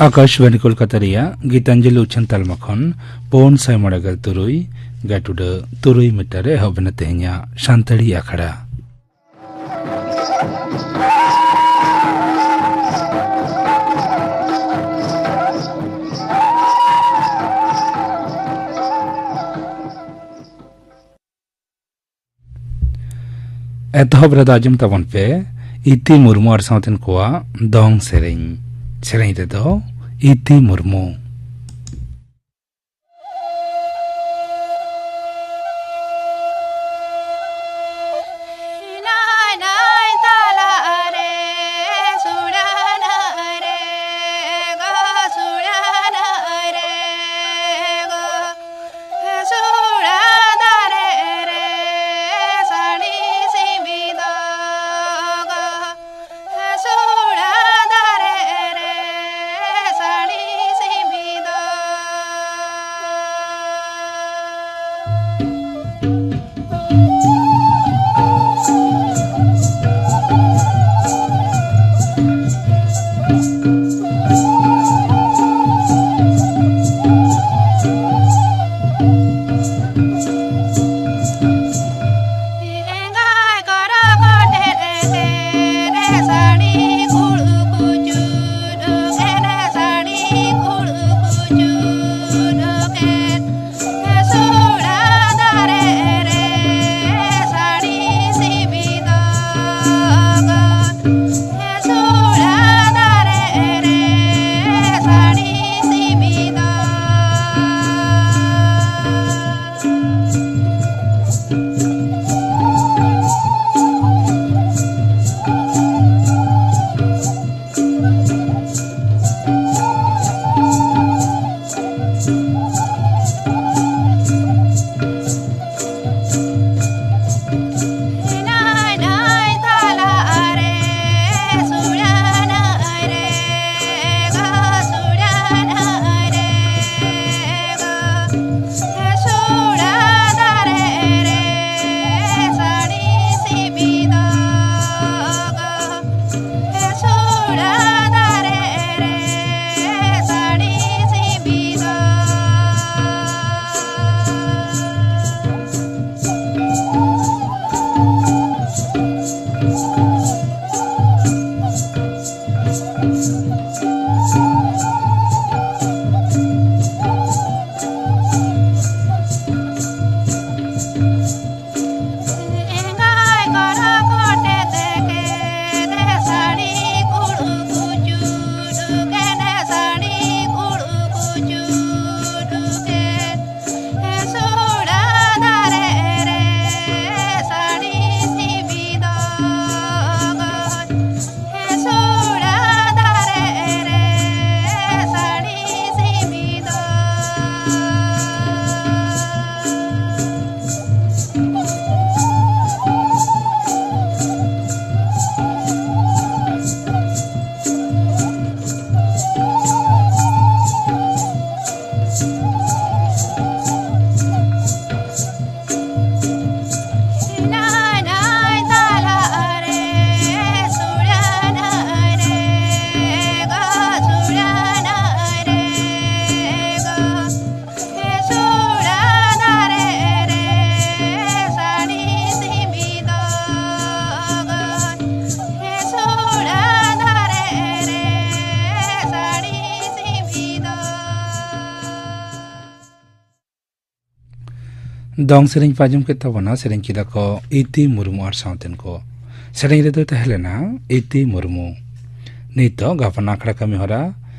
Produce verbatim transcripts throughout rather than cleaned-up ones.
ᱟᱠᱟᱥᱵᱟᱱᱤ ᱠᱳᱞᱠᱟᱛᱟ ᱨᱮᱭᱟᱜ ᱜᱤᱛᱟᱧᱡᱚᱞᱤ ᱩᱪᱷᱟᱹᱱ ᱛᱟᱞᱢᱟ ᱠᱷᱚᱱ ᱯᱩᱱ ᱥᱟᱭ ᱢᱚᱬᱮ ᱜᱮᱞ ᱛᱩᱨᱩᱭ ᱜᱟᱹᱴᱩᱰᱟᱹ ᱛᱩᱨᱩᱭ ᱢᱤᱴᱟᱨ ᱨᱮ ᱮᱦᱚᱵ ᱮᱱᱟ ᱛᱮᱦᱮᱧᱟᱜ ᱥᱟᱱᱛᱟᱲᱤ ᱟᱠᱷᱲᱟ᱾ ᱮᱛᱚᱦᱚᱵ ᱨᱮᱫᱚ ᱟᱸᱡᱚᱢ ᱛᱟᱵᱚᱱ ᱯᱮ ᱤᱛᱤ ᱢᱩᱨᱢᱩ ᱟᱨ ᱥᱟᱶᱛᱮᱱ ᱠᱚᱣᱟᱜ ᱫᱚᱝ ᱥᱮᱨᱮᱧ᱾ ᱥᱮᱨᱮᱧ ᱨᱮᱫᱚ ᱤᱛᱤ ᱢᱩᱨᱢᱩ᱾ ᱫᱚᱝ ᱥᱮᱨᱮᱧ ᱯᱮ ᱟᱸᱡᱚᱢ ᱠᱮᱫ ᱛᱟᱵᱚᱱᱟ, ᱥᱮᱨᱮᱧ ᱠᱮᱫᱟ ᱠᱚ ᱤᱛᱤ ᱢᱩᱨᱢᱩ ᱟᱨ ᱥᱟᱶᱛᱮᱱ ᱠᱚ᱾ ᱥᱮᱨᱮᱧ ᱨᱮᱫᱚᱭ ᱛᱟᱦᱮᱸ ᱞᱮᱱᱟ ᱤᱛᱤ ᱢᱩᱨᱢᱩ᱾ ᱱᱤᱛᱚᱜ ᱜᱟᱯᱟᱱ ᱟᱠᱷᱲᱟ ᱠᱟᱹᱢᱤ ᱦᱚᱨᱟ,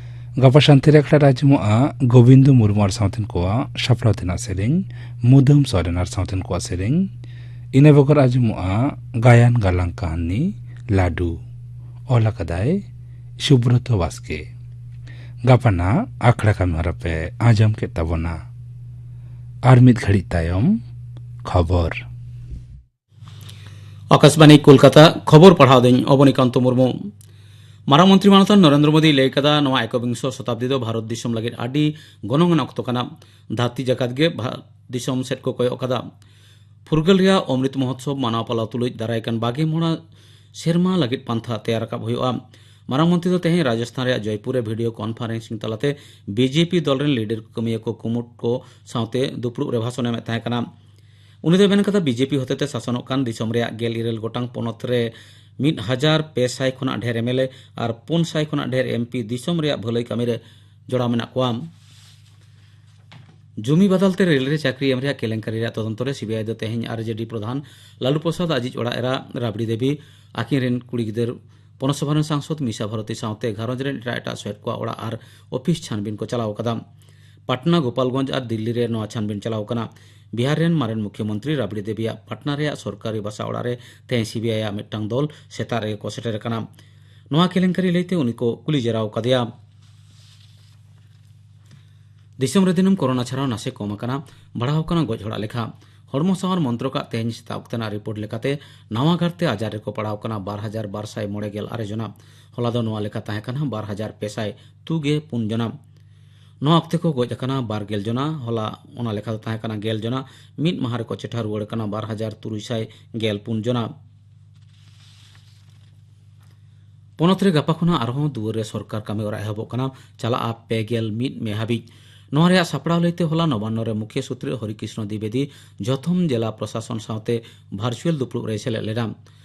ᱜᱟᱯᱟ ᱥᱟᱱᱛᱤ ᱨᱮ ᱟᱠᱷᱲᱟ ᱨᱮ ᱟᱸᱡᱚᱢᱚᱜᱼᱟ ᱜᱳᱵᱤᱱᱫᱚ ᱢᱩᱨᱢᱩ ᱟᱨ ᱥᱟᱶᱛᱮᱱ ᱠᱚᱣᱟᱜ ᱥᱟᱯᱲᱟᱣ ᱛᱮᱱᱟᱜ ᱥᱮᱨᱮᱧ, ᱢᱩᱫᱟᱹᱢ ᱥᱚᱨᱮᱱ ᱟᱨ ᱥᱟᱶᱛᱮᱱ ᱠᱚᱣᱟᱜ ᱥᱮᱨᱮᱧ᱾ ᱤᱱᱟᱹ ᱵᱮᱜᱚᱨ ᱟᱸᱡᱚᱢᱚᱜᱼᱟ ᱜᱟᱭᱟᱱ ᱜᱟᱞᱟᱝ ᱠᱟᱹᱦᱱᱤ ᱞᱟᱹᱰᱩ, ᱚᱞ ᱟᱠᱟᱫᱟᱭ ᱥᱩᱵᱨᱚᱛᱚ ᱵᱟᱥᱠᱮ᱾ ᱜᱟᱯᱟᱱᱟᱜ ᱟᱠᱷᱲᱟ ᱠᱟᱹᱢᱤ ᱦᱚᱨᱟ ᱯᱮ ᱟᱸᱡᱚᱢ ᱠᱮᱫ ᱛᱟᱵᱚᱱᱟ᱾ ᱟᱨ ᱢᱤᱫ ᱜᱷᱟᱹᱲᱤᱡ ᱛᱟᱭᱚᱢ ᱠᱷᱚᱵᱚᱨ᱾ ᱟᱠᱟᱥᱵᱟᱱᱤ ᱠᱳᱞᱠᱟᱛᱟ, ᱠᱷᱚᱵᱚᱨ ᱯᱟᱲᱦᱟᱣ ᱫᱟᱹᱧ ᱚᱵᱚᱱᱤᱠᱟᱱᱛᱚ ᱢᱩᱨᱢᱩ᱾ ᱢᱟᱨᱟᱝ ᱢᱚᱱᱛᱨᱤ ᱢᱟᱱᱚᱛᱟᱱ ᱱᱚᱨᱮᱱᱫᱨᱚ ᱢᱳᱫᱤᱭ ᱞᱟᱹᱭ ᱠᱟᱫᱟ, ᱱᱚᱣᱟ ᱮᱠᱵᱤᱝᱥᱚ ᱥᱚᱛᱟᱵᱫᱤ ᱫᱚ ᱵᱷᱟᱨᱚᱛ ᱫᱤᱥᱚᱢ ᱞᱟᱹᱜᱤᱫ ᱟᱹᱰᱤ ᱜᱚᱱᱚᱝ ᱟᱱ ᱚᱠᱛᱚ ᱠᱟᱱᱟ᱾ ᱫᱷᱟᱹᱨᱛᱤ ᱡᱟᱠᱟᱛ ᱜᱮ ᱵᱷᱟ-, ᱫᱤᱥᱚᱢ ᱥᱮᱫ ᱠᱚ ᱠᱚᱭᱚᱜ ᱠᱟᱫᱟ᱾ ᱯᱷᱩᱨᱜᱟᱹᱞ ᱨᱮᱭᱟᱜ ᱚᱢᱨᱤᱛ ᱢᱚᱦᱳᱛᱥᱚᱵ ᱢᱟᱱᱟᱣ ᱯᱟᱞᱟᱣ ᱛᱩᱞᱩᱡ ᱫᱟᱨᱟᱭ ᱠᱟᱱ ᱵᱟᱜᱮ ᱢᱚᱬᱮ ᱥᱮᱨᱢᱟ ᱞᱟᱹᱜᱤᱫ ᱯᱟᱱᱛᱷᱟ ᱛᱮᱭᱟᱨ ᱨᱟᱠᱟᱵ ᱦᱩᱭᱩᱜᱼᱟ᱾ ᱢᱟᱨᱟᱝ ᱢᱚᱱᱛᱨᱤ ᱫᱚ ᱛᱮᱦᱮᱧ ᱨᱟᱡᱚᱥᱛᱷᱟᱱ ᱨᱮᱭᱟᱜ ᱡᱚᱭᱯᱩᱨ ᱨᱮ ᱵᱷᱤᱰᱤᱭᱳ ᱠᱚᱱᱯᱷᱟᱨᱮᱱᱥᱤᱝ ᱛᱟᱞᱟᱛᱮ ᱵᱤᱡᱮᱯᱤ ᱫᱚᱞ ᱨᱮᱱ ᱞᱤᱰᱟᱨ ᱠᱚ, ᱠᱟᱹᱢᱤᱭᱟᱹ ᱠᱚ, ᱠᱩᱢᱩᱴ ᱠᱚ ᱥᱟᱶᱛᱮ ᱫᱩᱯᱲᱩᱵ ᱨᱮ ᱵᱷᱟᱥᱚᱱ ᱮᱢᱮᱫ ᱛᱟᱦᱮᱸ ᱠᱟᱱᱟ᱾ ᱩᱱᱤ ᱫᱚᱭ ᱢᱮᱱ ᱠᱟᱫᱟ, ᱵᱤᱡᱮᱯᱤ ᱦᱚᱛᱮᱛᱮ ᱥᱟᱥᱚᱱᱚᱜ ᱠᱟᱱ ᱫᱤᱥᱚᱢ ᱨᱮᱭᱟᱜ ᱜᱮᱞ ᱤᱨᱟᱹᱞ ᱜᱚᱴᱟᱝ ᱯᱚᱱᱚᱛ ᱨᱮ ᱢᱤᱫ ᱦᱟᱡᱟᱨ ᱯᱮ ᱥᱟᱭ ᱠᱷᱚᱱᱟᱜ ᱰᱷᱮᱨ ᱮᱢᱮᱞᱮ ᱟᱨ ᱯᱩᱱ ᱥᱟᱭ ᱠᱷᱚᱱᱟᱜ ᱰᱷᱮᱨ ᱮᱢᱯᱤ ᱫᱤᱥᱚᱢ ᱨᱮᱭᱟᱜ ᱵᱷᱟᱹᱞᱟᱹᱭ ᱠᱟᱹᱢᱤ ᱨᱮ ᱡᱚᱲᱟᱣ ᱢᱮᱱᱟᱜ ᱠᱚᱣᱟ᱾ ᱡᱩᱢᱤ ᱵᱟᱫᱟᱞ ᱛᱮ ᱨᱮᱞ ᱨᱮ ᱪᱟᱹᱠᱨᱤ ᱮᱢ ᱨᱮᱭᱟᱜ ᱠᱮᱞᱮᱝᱠᱟᱨᱤ ᱨᱮᱭᱟᱜ ᱛᱚᱫᱚᱱᱛᱚ ᱨᱮ ᱥᱤᱵᱤᱟᱭ ᱫᱚ ᱛᱮᱦᱮᱧ ᱟᱨᱡᱮᱰᱤ ᱯᱨᱚᱫᱷᱟᱱ ᱞᱟᱞᱩ ᱯᱨᱚᱥᱟᱫᱽ, ᱟᱡᱤᱡ ᱚᱲᱟᱜ ᱮᱨᱟ ᱨᱟᱵᱲᱤ ᱫᱮᱵᱤ, ᱟᱹᱠᱤᱱ ᱨᱮᱱ ᱠᱩᱲᱤ ᱜᱤᱫᱟᱹᱨ, ᱯᱚᱱᱚᱛ ᱥᱚᱵᱷᱟ ᱨᱮᱱ ᱥᱟᱝᱥᱚᱫ ᱢᱤᱥᱟ ᱵᱷᱟᱨᱚᱛᱤ ᱥᱟᱶᱛᱮ ᱜᱷᱟᱨᱚᱸᱡᱽ ᱨᱮᱱ ᱮᱴᱟᱜ ᱮᱴᱟᱜ ᱥᱚᱦᱮᱫ ᱠᱚᱣᱟᱜ ᱚᱲᱟᱜ ᱟᱨ ᱚᱯᱷᱤᱥ ᱪᱷᱟᱱᱵᱤᱱ ᱠᱚ ᱪᱟᱞᱟᱣ ᱟᱠᱟᱫᱟ᱾ ᱯᱟᱴᱱᱟ, ᱜᱳᱯᱟᱞᱜᱚᱸᱡᱽ ᱟᱨ ᱫᱤᱞᱞᱤ ᱨᱮ ᱱᱚᱣᱟ ᱪᱷᱟᱱᱵᱤᱱ ᱪᱟᱞᱟᱣ ᱟᱠᱟᱱᱟ᱾ ᱵᱤᱦᱟᱨ ᱨᱮᱱ ᱢᱟᱨᱮᱱ ᱢᱩᱠᱷᱭᱚᱢᱚᱱᱛᱨᱤ ᱨᱟᱵᱲᱤ ᱫᱮᱵᱤᱭᱟᱜ ᱯᱟᱴᱱᱟ ᱨᱮᱭᱟᱜ ᱥᱚᱨᱠᱟᱨᱤ ᱵᱟᱥᱟ ᱚᱲᱟᱜ ᱨᱮ ᱛᱮᱦᱮᱧ ᱥᱤᱵᱤᱟᱭ ᱟᱜ ᱢᱤᱫᱴᱟᱝ ᱫᱚᱞ ᱥᱮᱛᱟᱜ ᱨᱮᱜᱮ ᱠᱚ ᱥᱮᱴᱮᱨ ᱟᱠᱟᱱᱟ᱾ ᱱᱚᱣᱟ ᱠᱮᱞᱮᱝᱠᱟᱨᱤ ᱞᱟᱹᱭᱛᱮ ᱩᱱᱤ ᱠᱚ ᱠᱩᱞᱤ ᱡᱮᱨᱟᱣ ᱟᱠᱟᱫᱮᱭᱟ᱾ ᱫᱤᱥᱚᱢ ᱨᱮ ᱫᱤᱱᱟᱹᱢ ᱠᱳᱨᱳᱱᱟ ᱪᱷᱟᱲᱟᱣ ᱱᱟᱥᱮ ᱠᱚᱢ ᱟᱠᱟᱱᱟ, ᱵᱟᱲᱦᱟᱣ ᱟᱠᱟᱱᱟ ᱜᱚᱡ ᱦᱚᱲᱟᱜ ᱞᱮᱠᱷᱟ᱾ ᱦᱚᱲᱢᱚ ᱥᱟᱶᱟᱨ ᱢᱚᱱᱛᱨᱚᱠᱟᱜ ᱛᱮᱦᱮᱧ ᱥᱮᱛᱟᱜ ᱚᱠᱛᱮᱱᱟᱜ ᱨᱤᱯᱳᱨᱴ ᱞᱮᱠᱟᱛᱮ ᱱᱟᱣᱟ ᱜᱟᱨᱛᱮ ᱟᱡᱟᱨ ᱨᱮᱠᱚ ᱯᱟᱲᱟᱣ ᱟᱠᱟᱱᱟ ᱵᱟᱨ ᱦᱟᱡᱟᱨ ᱵᱟᱨ ᱥᱟᱭ ᱢᱚᱬᱮ ᱜᱮᱞ ᱟᱨᱮ ᱡᱚᱱᱟ᱾ ᱦᱚᱞᱟ ᱫᱚ ᱱᱚᱣᱟ ᱞᱮᱠᱟ ᱛᱟᱦᱮᱸ ᱠᱟᱱᱟ ᱵᱟᱨ ᱦᱟᱡᱟᱨ ᱯᱮ ᱥᱟᱭ ᱛᱩᱜᱮ ᱯᱩᱱ ᱡᱚᱱᱟ᱾ ᱱᱚᱣᱟ ᱚᱠᱛᱮ ᱠᱚ ᱜᱚᱡ ᱟᱠᱟᱱᱟ ᱵᱟᱨ ᱜᱮᱞ ᱡᱚᱱᱟ, ᱦᱚᱞᱟ ᱚᱱᱟ ᱞᱮᱠᱟ ᱫᱚ ᱛᱟᱦᱮᱸ ᱠᱟᱱᱟ ᱜᱮᱞ ᱡᱚᱱᱟ, ᱢᱤᱫ ᱢᱟᱦᱟ ᱨᱮᱠᱚ ᱪᱮᱴᱷᱟ ᱨᱩᱣᱟᱹᱲ ᱟᱠᱟᱱᱟ ᱵᱟᱨ ᱦᱟᱡᱟᱨ ᱛᱩᱨᱩᱭ ᱥᱟᱭ ᱜᱮᱞ ᱯᱩᱱ ᱡᱚᱱᱟ᱾ ᱯᱚᱱᱚᱛ ᱨᱮ ᱜᱟᱯᱟ ᱠᱷᱚᱱᱟᱜ ᱟᱨᱦᱚᱸ ᱫᱩᱣᱟᱹᱨ ᱨᱮ ᱥᱚᱨᱠᱟᱨ ᱠᱟᱹᱢᱤ ᱦᱚᱨᱟ ᱮᱦᱚᱵᱚᱜ ᱠᱟᱱᱟ, ᱪᱟᱞᱟᱜᱼᱟ ᱯᱮ ᱜᱮᱞ ᱢᱤᱫ ᱢᱮ ᱦᱟᱹᱵᱤᱡ᱾ ᱱᱚᱣᱟ ᱨᱮᱭᱟᱜ ᱥᱟᱯᱲᱟᱣ ᱞᱟᱹᱭᱛᱮ ᱦᱚᱞᱟ ᱱᱚᱵᱟᱱᱱᱚ ᱨᱮ ᱢᱩᱠᱷᱭᱟᱹ ᱥᱩᱛᱨᱮ ᱦᱚᱨᱤᱠᱨᱤᱥᱱᱚ ᱫᱤᱵᱮᱫᱤ ᱡᱚᱛᱷᱚᱢ ᱡᱮᱞᱟ ᱯᱨᱚᱥᱟᱥᱚᱱ ᱥᱟᱶᱛᱮ ᱵᱷᱟᱨᱪᱩᱭᱟᱞ ᱫᱩᱯᱲᱩᱵ ᱨᱮᱭ ᱥᱮᱞᱮᱫ ᱞᱮᱱᱟ᱾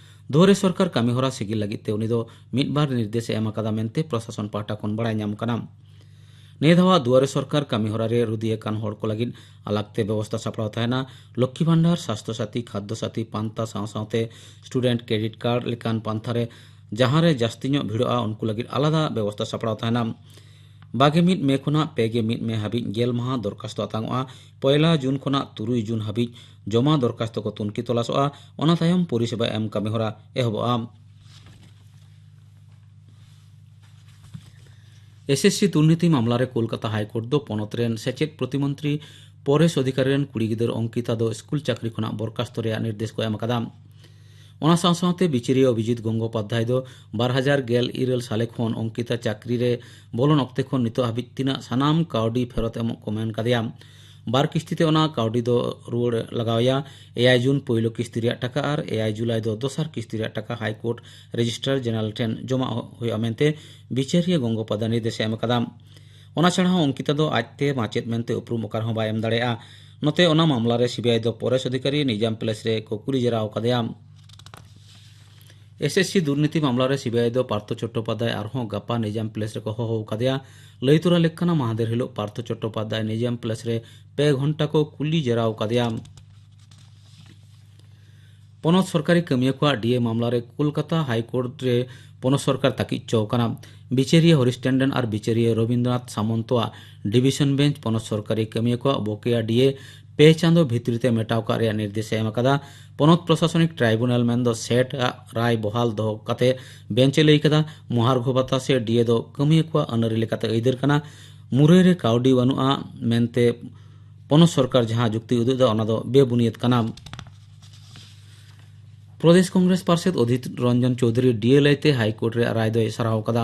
ᱫᱩᱣᱟᱹᱨ ᱨᱮ ᱥᱚᱨᱠᱟᱨ ᱠᱟᱹᱢᱤ ᱦᱚᱨᱟ ᱥᱤᱜᱤᱞ ᱞᱟᱹᱜᱤᱫ ᱛᱮ ᱩᱱᱤ ᱫᱚ ᱢᱤᱫ ᱵᱟᱨ ᱱᱤᱨᱫᱮᱥ ᱮ ᱮᱢ ᱟᱠᱟᱫᱟ ᱢᱮᱱᱛᱮ ᱯᱨᱚᱥᱟᱥᱚᱱ ᱯᱟᱦᱴᱟ ᱠᱷᱚᱱ ᱵᱟᱲᱟᱭ ᱧᱟᱢ ᱠᱟᱱᱟ᱾ ᱱᱤᱭᱟᱹ ᱫᱷᱟᱣᱟᱜ ᱫᱩᱣᱟᱨᱮ ᱥᱚᱨᱠᱟᱨ ᱠᱟᱹᱢᱤ ᱦᱚᱨᱟ ᱨᱮ ᱨᱩᱫᱤ ᱟᱠᱟᱱ ᱦᱚᱲ ᱠᱚ ᱞᱟᱹᱜᱤᱫ ᱟᱞᱟᱜᱽ ᱛᱮ ᱵᱮᱵᱚᱥᱛᱟ ᱥᱟᱯᱲᱟᱣ ᱛᱟᱦᱮᱱᱟ᱾ ᱞᱚᱠᱠᱷᱤ ᱵᱷᱟᱱᱰᱟᱨ, ᱥᱟᱥᱛᱷᱚ ᱥᱟᱛᱷᱤ, ᱠᱷᱟᱫᱽᱫᱚ ᱥᱟᱛᱷᱤ ᱯᱟᱱᱛᱷᱟ ᱥᱟᱶ ᱥᱟᱶᱛᱮ ᱥᱴᱩᱰᱮᱱᱴ ᱠᱨᱮᱰᱤᱴ ᱠᱟᱨᱰ ᱞᱮᱠᱟᱱ ᱯᱟᱱᱛᱷᱟ ᱨᱮ ᱡᱟᱦᱟᱸ ᱨᱮ ᱡᱟᱹᱥᱛᱤ ᱧᱚᱜ ᱵᱷᱤᱲᱚᱜᱼᱟ, ᱩᱱᱠᱩ ᱞᱟᱹᱜᱤᱫ ᱟᱞᱟᱫᱟ ᱵᱮᱵᱚᱥᱛᱟ ᱥᱟᱯᱲᱟᱣ ᱛᱟᱦᱮᱱᱟ᱾ ᱵᱟᱜᱮ ᱢᱤᱫ ᱢᱮ ᱠᱷᱚᱱᱟᱜ ᱯᱮᱜᱮ ᱢᱤᱫ ᱢᱮ ᱦᱟᱹᱵᱤᱡ ᱜᱮᱞ ᱢᱟᱦᱟ ᱫᱚᱨᱠᱷᱟᱥᱛᱚ ᱟᱛᱟᱝᱚᱜᱼᱟ᱾ ᱯᱚᱭᱞᱟ ᱡᱩᱱ ᱠᱷᱚᱱᱟᱜ ᱛᱩᱨᱩᱭ ᱡᱩᱱ ᱦᱟᱹᱵᱤᱡ ᱡᱚᱢᱟ ᱫᱚᱨᱠᱷᱟᱥᱛᱚ ᱠᱚ ᱛᱩᱱᱠᱷᱤ ᱛᱚᱞᱟᱥᱚᱜᱼᱟ᱾ ᱚᱱᱟ ᱛᱟᱭᱚᱢ ᱯᱚᱨᱤᱥᱮᱵᱟ ᱮᱢ ᱠᱟᱹᱢᱤᱦᱚᱨᱟ ᱮᱦᱚᱵᱚᱜᱼᱟ᱾ ᱮᱥ ᱮᱥ ᱥᱤ ᱫᱩᱨᱱᱤᱛᱤ ᱢᱟᱢᱞᱟ ᱨᱮ ᱠᱳᱞᱠᱟᱛᱟ ᱦᱟᱭᱠᱳᱨᱴ ᱫᱚ ᱯᱚᱱᱚᱛ ᱨᱮᱱ ᱥᱮᱪᱮᱫ ᱯᱨᱚᱛᱤᱢᱚᱱᱛᱨᱤ ᱯᱚᱨᱮᱥ ᱚᱫᱷᱤᱠᱟᱨᱤ ᱨᱮᱱ ᱠᱩᱲᱤ ᱜᱤᱫᱟᱹᱨ ᱚᱝᱠᱤᱛᱟ ᱫᱚ ᱥᱠᱩᱞ ᱪᱟᱹᱠᱨᱤ ᱠᱷᱚᱱᱟᱜ ᱵᱚᱨᱠᱟᱥᱛᱚ ᱨᱮᱭᱟᱜ ᱱᱤᱨᱫᱮᱥ ᱠᱚ ᱮᱢ ᱟᱠᱟᱫᱟ᱾ ᱚᱱᱟ ᱥᱟᱶ ᱥᱟᱶᱛᱮ ᱵᱤᱪᱟᱹᱨᱤᱭᱟᱹ ᱚᱵᱷᱤᱡᱤᱛ ᱜᱚᱝᱜᱳᱯᱟᱫᱽᱫᱷᱟᱭ ᱫᱚ ᱵᱟᱨ ᱦᱟᱡᱟᱨ ᱜᱮᱞ ᱤᱨᱟᱹᱞ ᱥᱟᱞᱮ ᱠᱷᱚᱱ ᱚᱝᱠᱤᱛᱟ ᱪᱟᱹᱠᱨᱤ ᱨᱮ ᱵᱚᱞᱚᱱ ᱚᱠᱛᱮ ᱠᱷᱚᱱ ᱱᱤᱛᱚᱜ ᱦᱟᱹᱵᱤᱡ ᱛᱤᱱᱟᱹᱜ ᱥᱟᱱᱟᱢ ᱠᱟᱹᱣᱰᱤ ᱯᱷᱮᱨᱚᱛ ᱮᱢᱚᱜ ᱠᱚ ᱢᱮᱱ ᱠᱟᱫᱮᱭᱟ᱾ ᱵᱟᱨ ᱠᱤᱥᱛᱤ ᱛᱮ ᱚᱱᱟ ᱠᱟᱹᱣᱰᱤ ᱫᱚ ᱨᱩᱣᱟᱹᱲ ᱞᱟᱜᱟᱣ ᱟᱭᱟ᱾ ᱮᱭᱟᱭ ᱡᱩᱱ ᱯᱳᱭᱞᱳ ᱠᱤᱥᱛᱤ ᱨᱮᱭᱟᱜ ᱴᱟᱠᱟ ᱟᱨ ᱮᱭᱟᱭ ᱡᱩᱞᱟᱭ ᱫᱚ ᱫᱚᱥᱟᱨ ᱠᱤᱥᱛᱤ ᱨᱮᱭᱟᱜ ᱴᱟᱠᱟ ᱦᱟᱭᱠᱳᱨᱴ ᱨᱮᱡᱤᱥᱴᱨᱟᱨ ᱡᱮᱱᱟᱨᱮᱞ ᱴᱷᱮᱱ ᱡᱚᱢᱟ ᱦᱩᱭᱩᱜᱼᱟ ᱢᱮᱱᱛᱮ ᱵᱤᱪᱟᱹᱨᱤᱭᱟᱹ ᱜᱚᱝᱜᱳᱯᱟᱫᱽᱫᱷᱟᱭ ᱱᱤᱨᱫᱮᱥ ᱮ ᱮᱢ ᱟᱠᱟᱫᱟ᱾ ᱚᱱᱟ ᱪᱷᱟᱲᱟ ᱦᱚᱸ ᱚᱝᱠᱤᱛᱟ ᱫᱚ ᱟᱡᱛᱮ ᱢᱟᱪᱮᱫ ᱢᱮᱱᱛᱮ ᱩᱯᱨᱩᱢ ᱚᱠᱟ ᱨᱮᱦᱚᱸ ᱵᱟᱭ ᱮᱢ ᱫᱟᱲᱮᱭᱟᱜᱼᱟ᱾ ᱱᱚᱛᱮ ᱚᱱᱟ ᱢᱟᱢᱞᱟ ᱨᱮ ᱥᱤᱵᱤᱟᱭ ᱫᱚ ᱯᱚᱨᱮᱥ ᱚᱫᱷᱤᱠᱟᱨᱤ ᱱᱤᱡᱟᱢ ᱯᱮᱞᱮᱥ ᱨᱮ ᱠᱚ ᱠᱩᱞᱤ ᱡᱮᱨᱟᱣ ᱟᱠᱟᱫᱮᱭᱟ᱾ ᱮᱥ ᱮᱥ ᱥᱤ ᱫᱩᱨᱱᱤᱛᱤ ᱢᱟᱢᱞᱟ ᱨᱮ ᱥᱤᱵᱤᱟᱭ ᱫᱚ ᱯᱟᱨᱛᱷᱚ ᱪᱚᱴᱴᱳᱯᱟᱫᱽᱫᱷᱟᱭ ᱟᱨᱦᱚᱸ ᱜᱟᱯᱟ ᱱᱤᱡᱟᱢ ᱯᱮᱞᱮᱥ ᱨᱮᱠᱚ ᱦᱚᱦᱚ ᱟᱠᱟᱫᱮᱭᱟ᱾ ᱞᱟᱹᱭ ᱛᱚᱨᱟ ᱞᱮᱠ ᱠᱟᱱᱟ, ᱢᱟᱦᱫᱮᱨ ᱦᱤᱞᱳᱜ ᱯᱟᱨᱛᱷᱚ ᱪᱚᱴᱴᱳᱯᱟᱫᱽᱫᱷᱟᱭ ᱱᱤᱡᱟᱢ ᱯᱮᱞᱮᱥ ᱨᱮ ᱯᱮ ᱜᱷᱚᱱᱴᱟ ᱠᱚ ᱠᱩᱞᱤ ᱡᱮᱨᱟᱣ ᱟᱠᱟᱫᱮᱭᱟ᱾ ᱯᱚᱱᱚᱛ ᱥᱚᱨᱠᱟᱨᱤ ᱠᱟᱹᱢᱤᱭᱟᱹ ᱠᱚᱣᱟᱜ ᱰᱤ ᱮ ᱢᱟᱢᱞᱟ ᱨᱮ ᱠᱳᱞᱠᱟᱛᱟ ᱦᱟᱭ ᱠᱳᱨᱴ ᱨᱮ ᱯᱚᱱᱚᱛ ᱥᱚᱨᱠᱟᱨ ᱛᱟᱹᱠᱤᱡ ᱦᱚᱪᱚ ᱟᱠᱟᱱᱟ᱾ ᱵᱤᱪᱟᱹᱨᱤᱭᱟᱹ ᱦᱚᱨᱤᱥ ᱴᱮᱱᱰᱚᱱ ᱟᱨ ᱵᱤᱪᱟᱹᱨᱤᱭᱟᱹ ᱨᱚᱵᱤᱱᱫᱨᱚᱱᱟᱛᱷ ᱥᱟᱢᱚᱱᱛᱚᱣᱟᱜ ᱰᱤᱵᱤᱥᱚᱱ ᱵᱮᱧᱪ ᱯᱚᱱᱚᱛ ᱥᱚᱨᱠᱟᱨᱤ ᱠᱟᱹᱢᱤᱭᱟᱹ ᱠᱚᱣᱟᱜ ᱵᱚᱠᱮᱭᱟ ᱰᱤ ᱮ ᱯᱮ ᱪᱟᱸᱫᱚ ᱵᱷᱤᱛᱨᱤ ᱛᱮ ᱢᱮᱴᱟᱣ ᱠᱟᱜ ᱨᱮᱭᱟᱜ ᱱᱤᱨᱫᱮᱥ ᱮ ᱮᱢ ᱟᱠᱟᱫᱟ᱾ ᱯᱚᱱᱚᱛ ᱯᱨᱚᱥᱟᱥᱚᱱᱤᱠ ᱴᱨᱟᱭᱵᱩᱱᱟᱞ ᱢᱮᱱᱫᱚ ᱥᱮᱴ ᱟᱜ ᱨᱟᱭ ᱵᱚᱦᱟᱞ ᱫᱚᱦᱚ ᱠᱟᱛᱮ ᱵᱮᱧᱪ ᱮ ᱞᱟᱹᱭ ᱠᱟᱫᱟ, ᱢᱚᱦᱟᱨᱜᱷᱚ ᱵᱷᱟᱛᱟ ᱥᱮ ᱰᱤ ᱮ ᱫᱚ ᱠᱟᱹᱢᱤᱭᱟᱹ ᱠᱚᱣᱟᱜ ᱟᱹᱱᱟᱹᱨᱤ ᱞᱮᱠᱟᱛᱮ ᱟᱹᱭᱫᱟᱹᱨ ᱠᱟᱱᱟ᱾ ᱢᱩᱨᱟᱹᱭ ᱨᱮ ᱠᱟᱹᱣᱰᱤ ᱵᱟᱹᱱᱩᱜᱼᱟ ᱢᱮᱱᱛᱮ ᱯᱚᱱᱚᱛ ᱥᱚᱨᱠᱟᱨ ᱡᱟᱦᱟᱸ ᱡᱩᱠᱛᱤ ᱩᱫᱩᱜ ᱮᱫᱟ, ᱚᱱᱟ ᱫᱚ ᱵᱮᱵᱩᱱᱤᱭᱟᱹᱫ ᱠᱟᱱᱟ᱾ ᱯᱨᱚᱫᱮᱥ ᱠᱚᱝᱜᱨᱮᱥ ᱯᱟᱨᱥᱮᱛ ᱚᱫᱷᱤᱨ ᱨᱚᱧᱡᱚᱱ ᱪᱳᱣᱫᱷᱩᱨᱤ ᱰᱤ ᱮ ᱞᱟᱹᱭᱛᱮ ᱦᱟᱭᱠᱳᱨᱴ ᱨᱮᱭᱟᱜ ᱨᱟᱭ ᱫᱚᱭ ᱥᱟᱨᱦᱟᱣ ᱟᱠᱟᱫᱟ᱾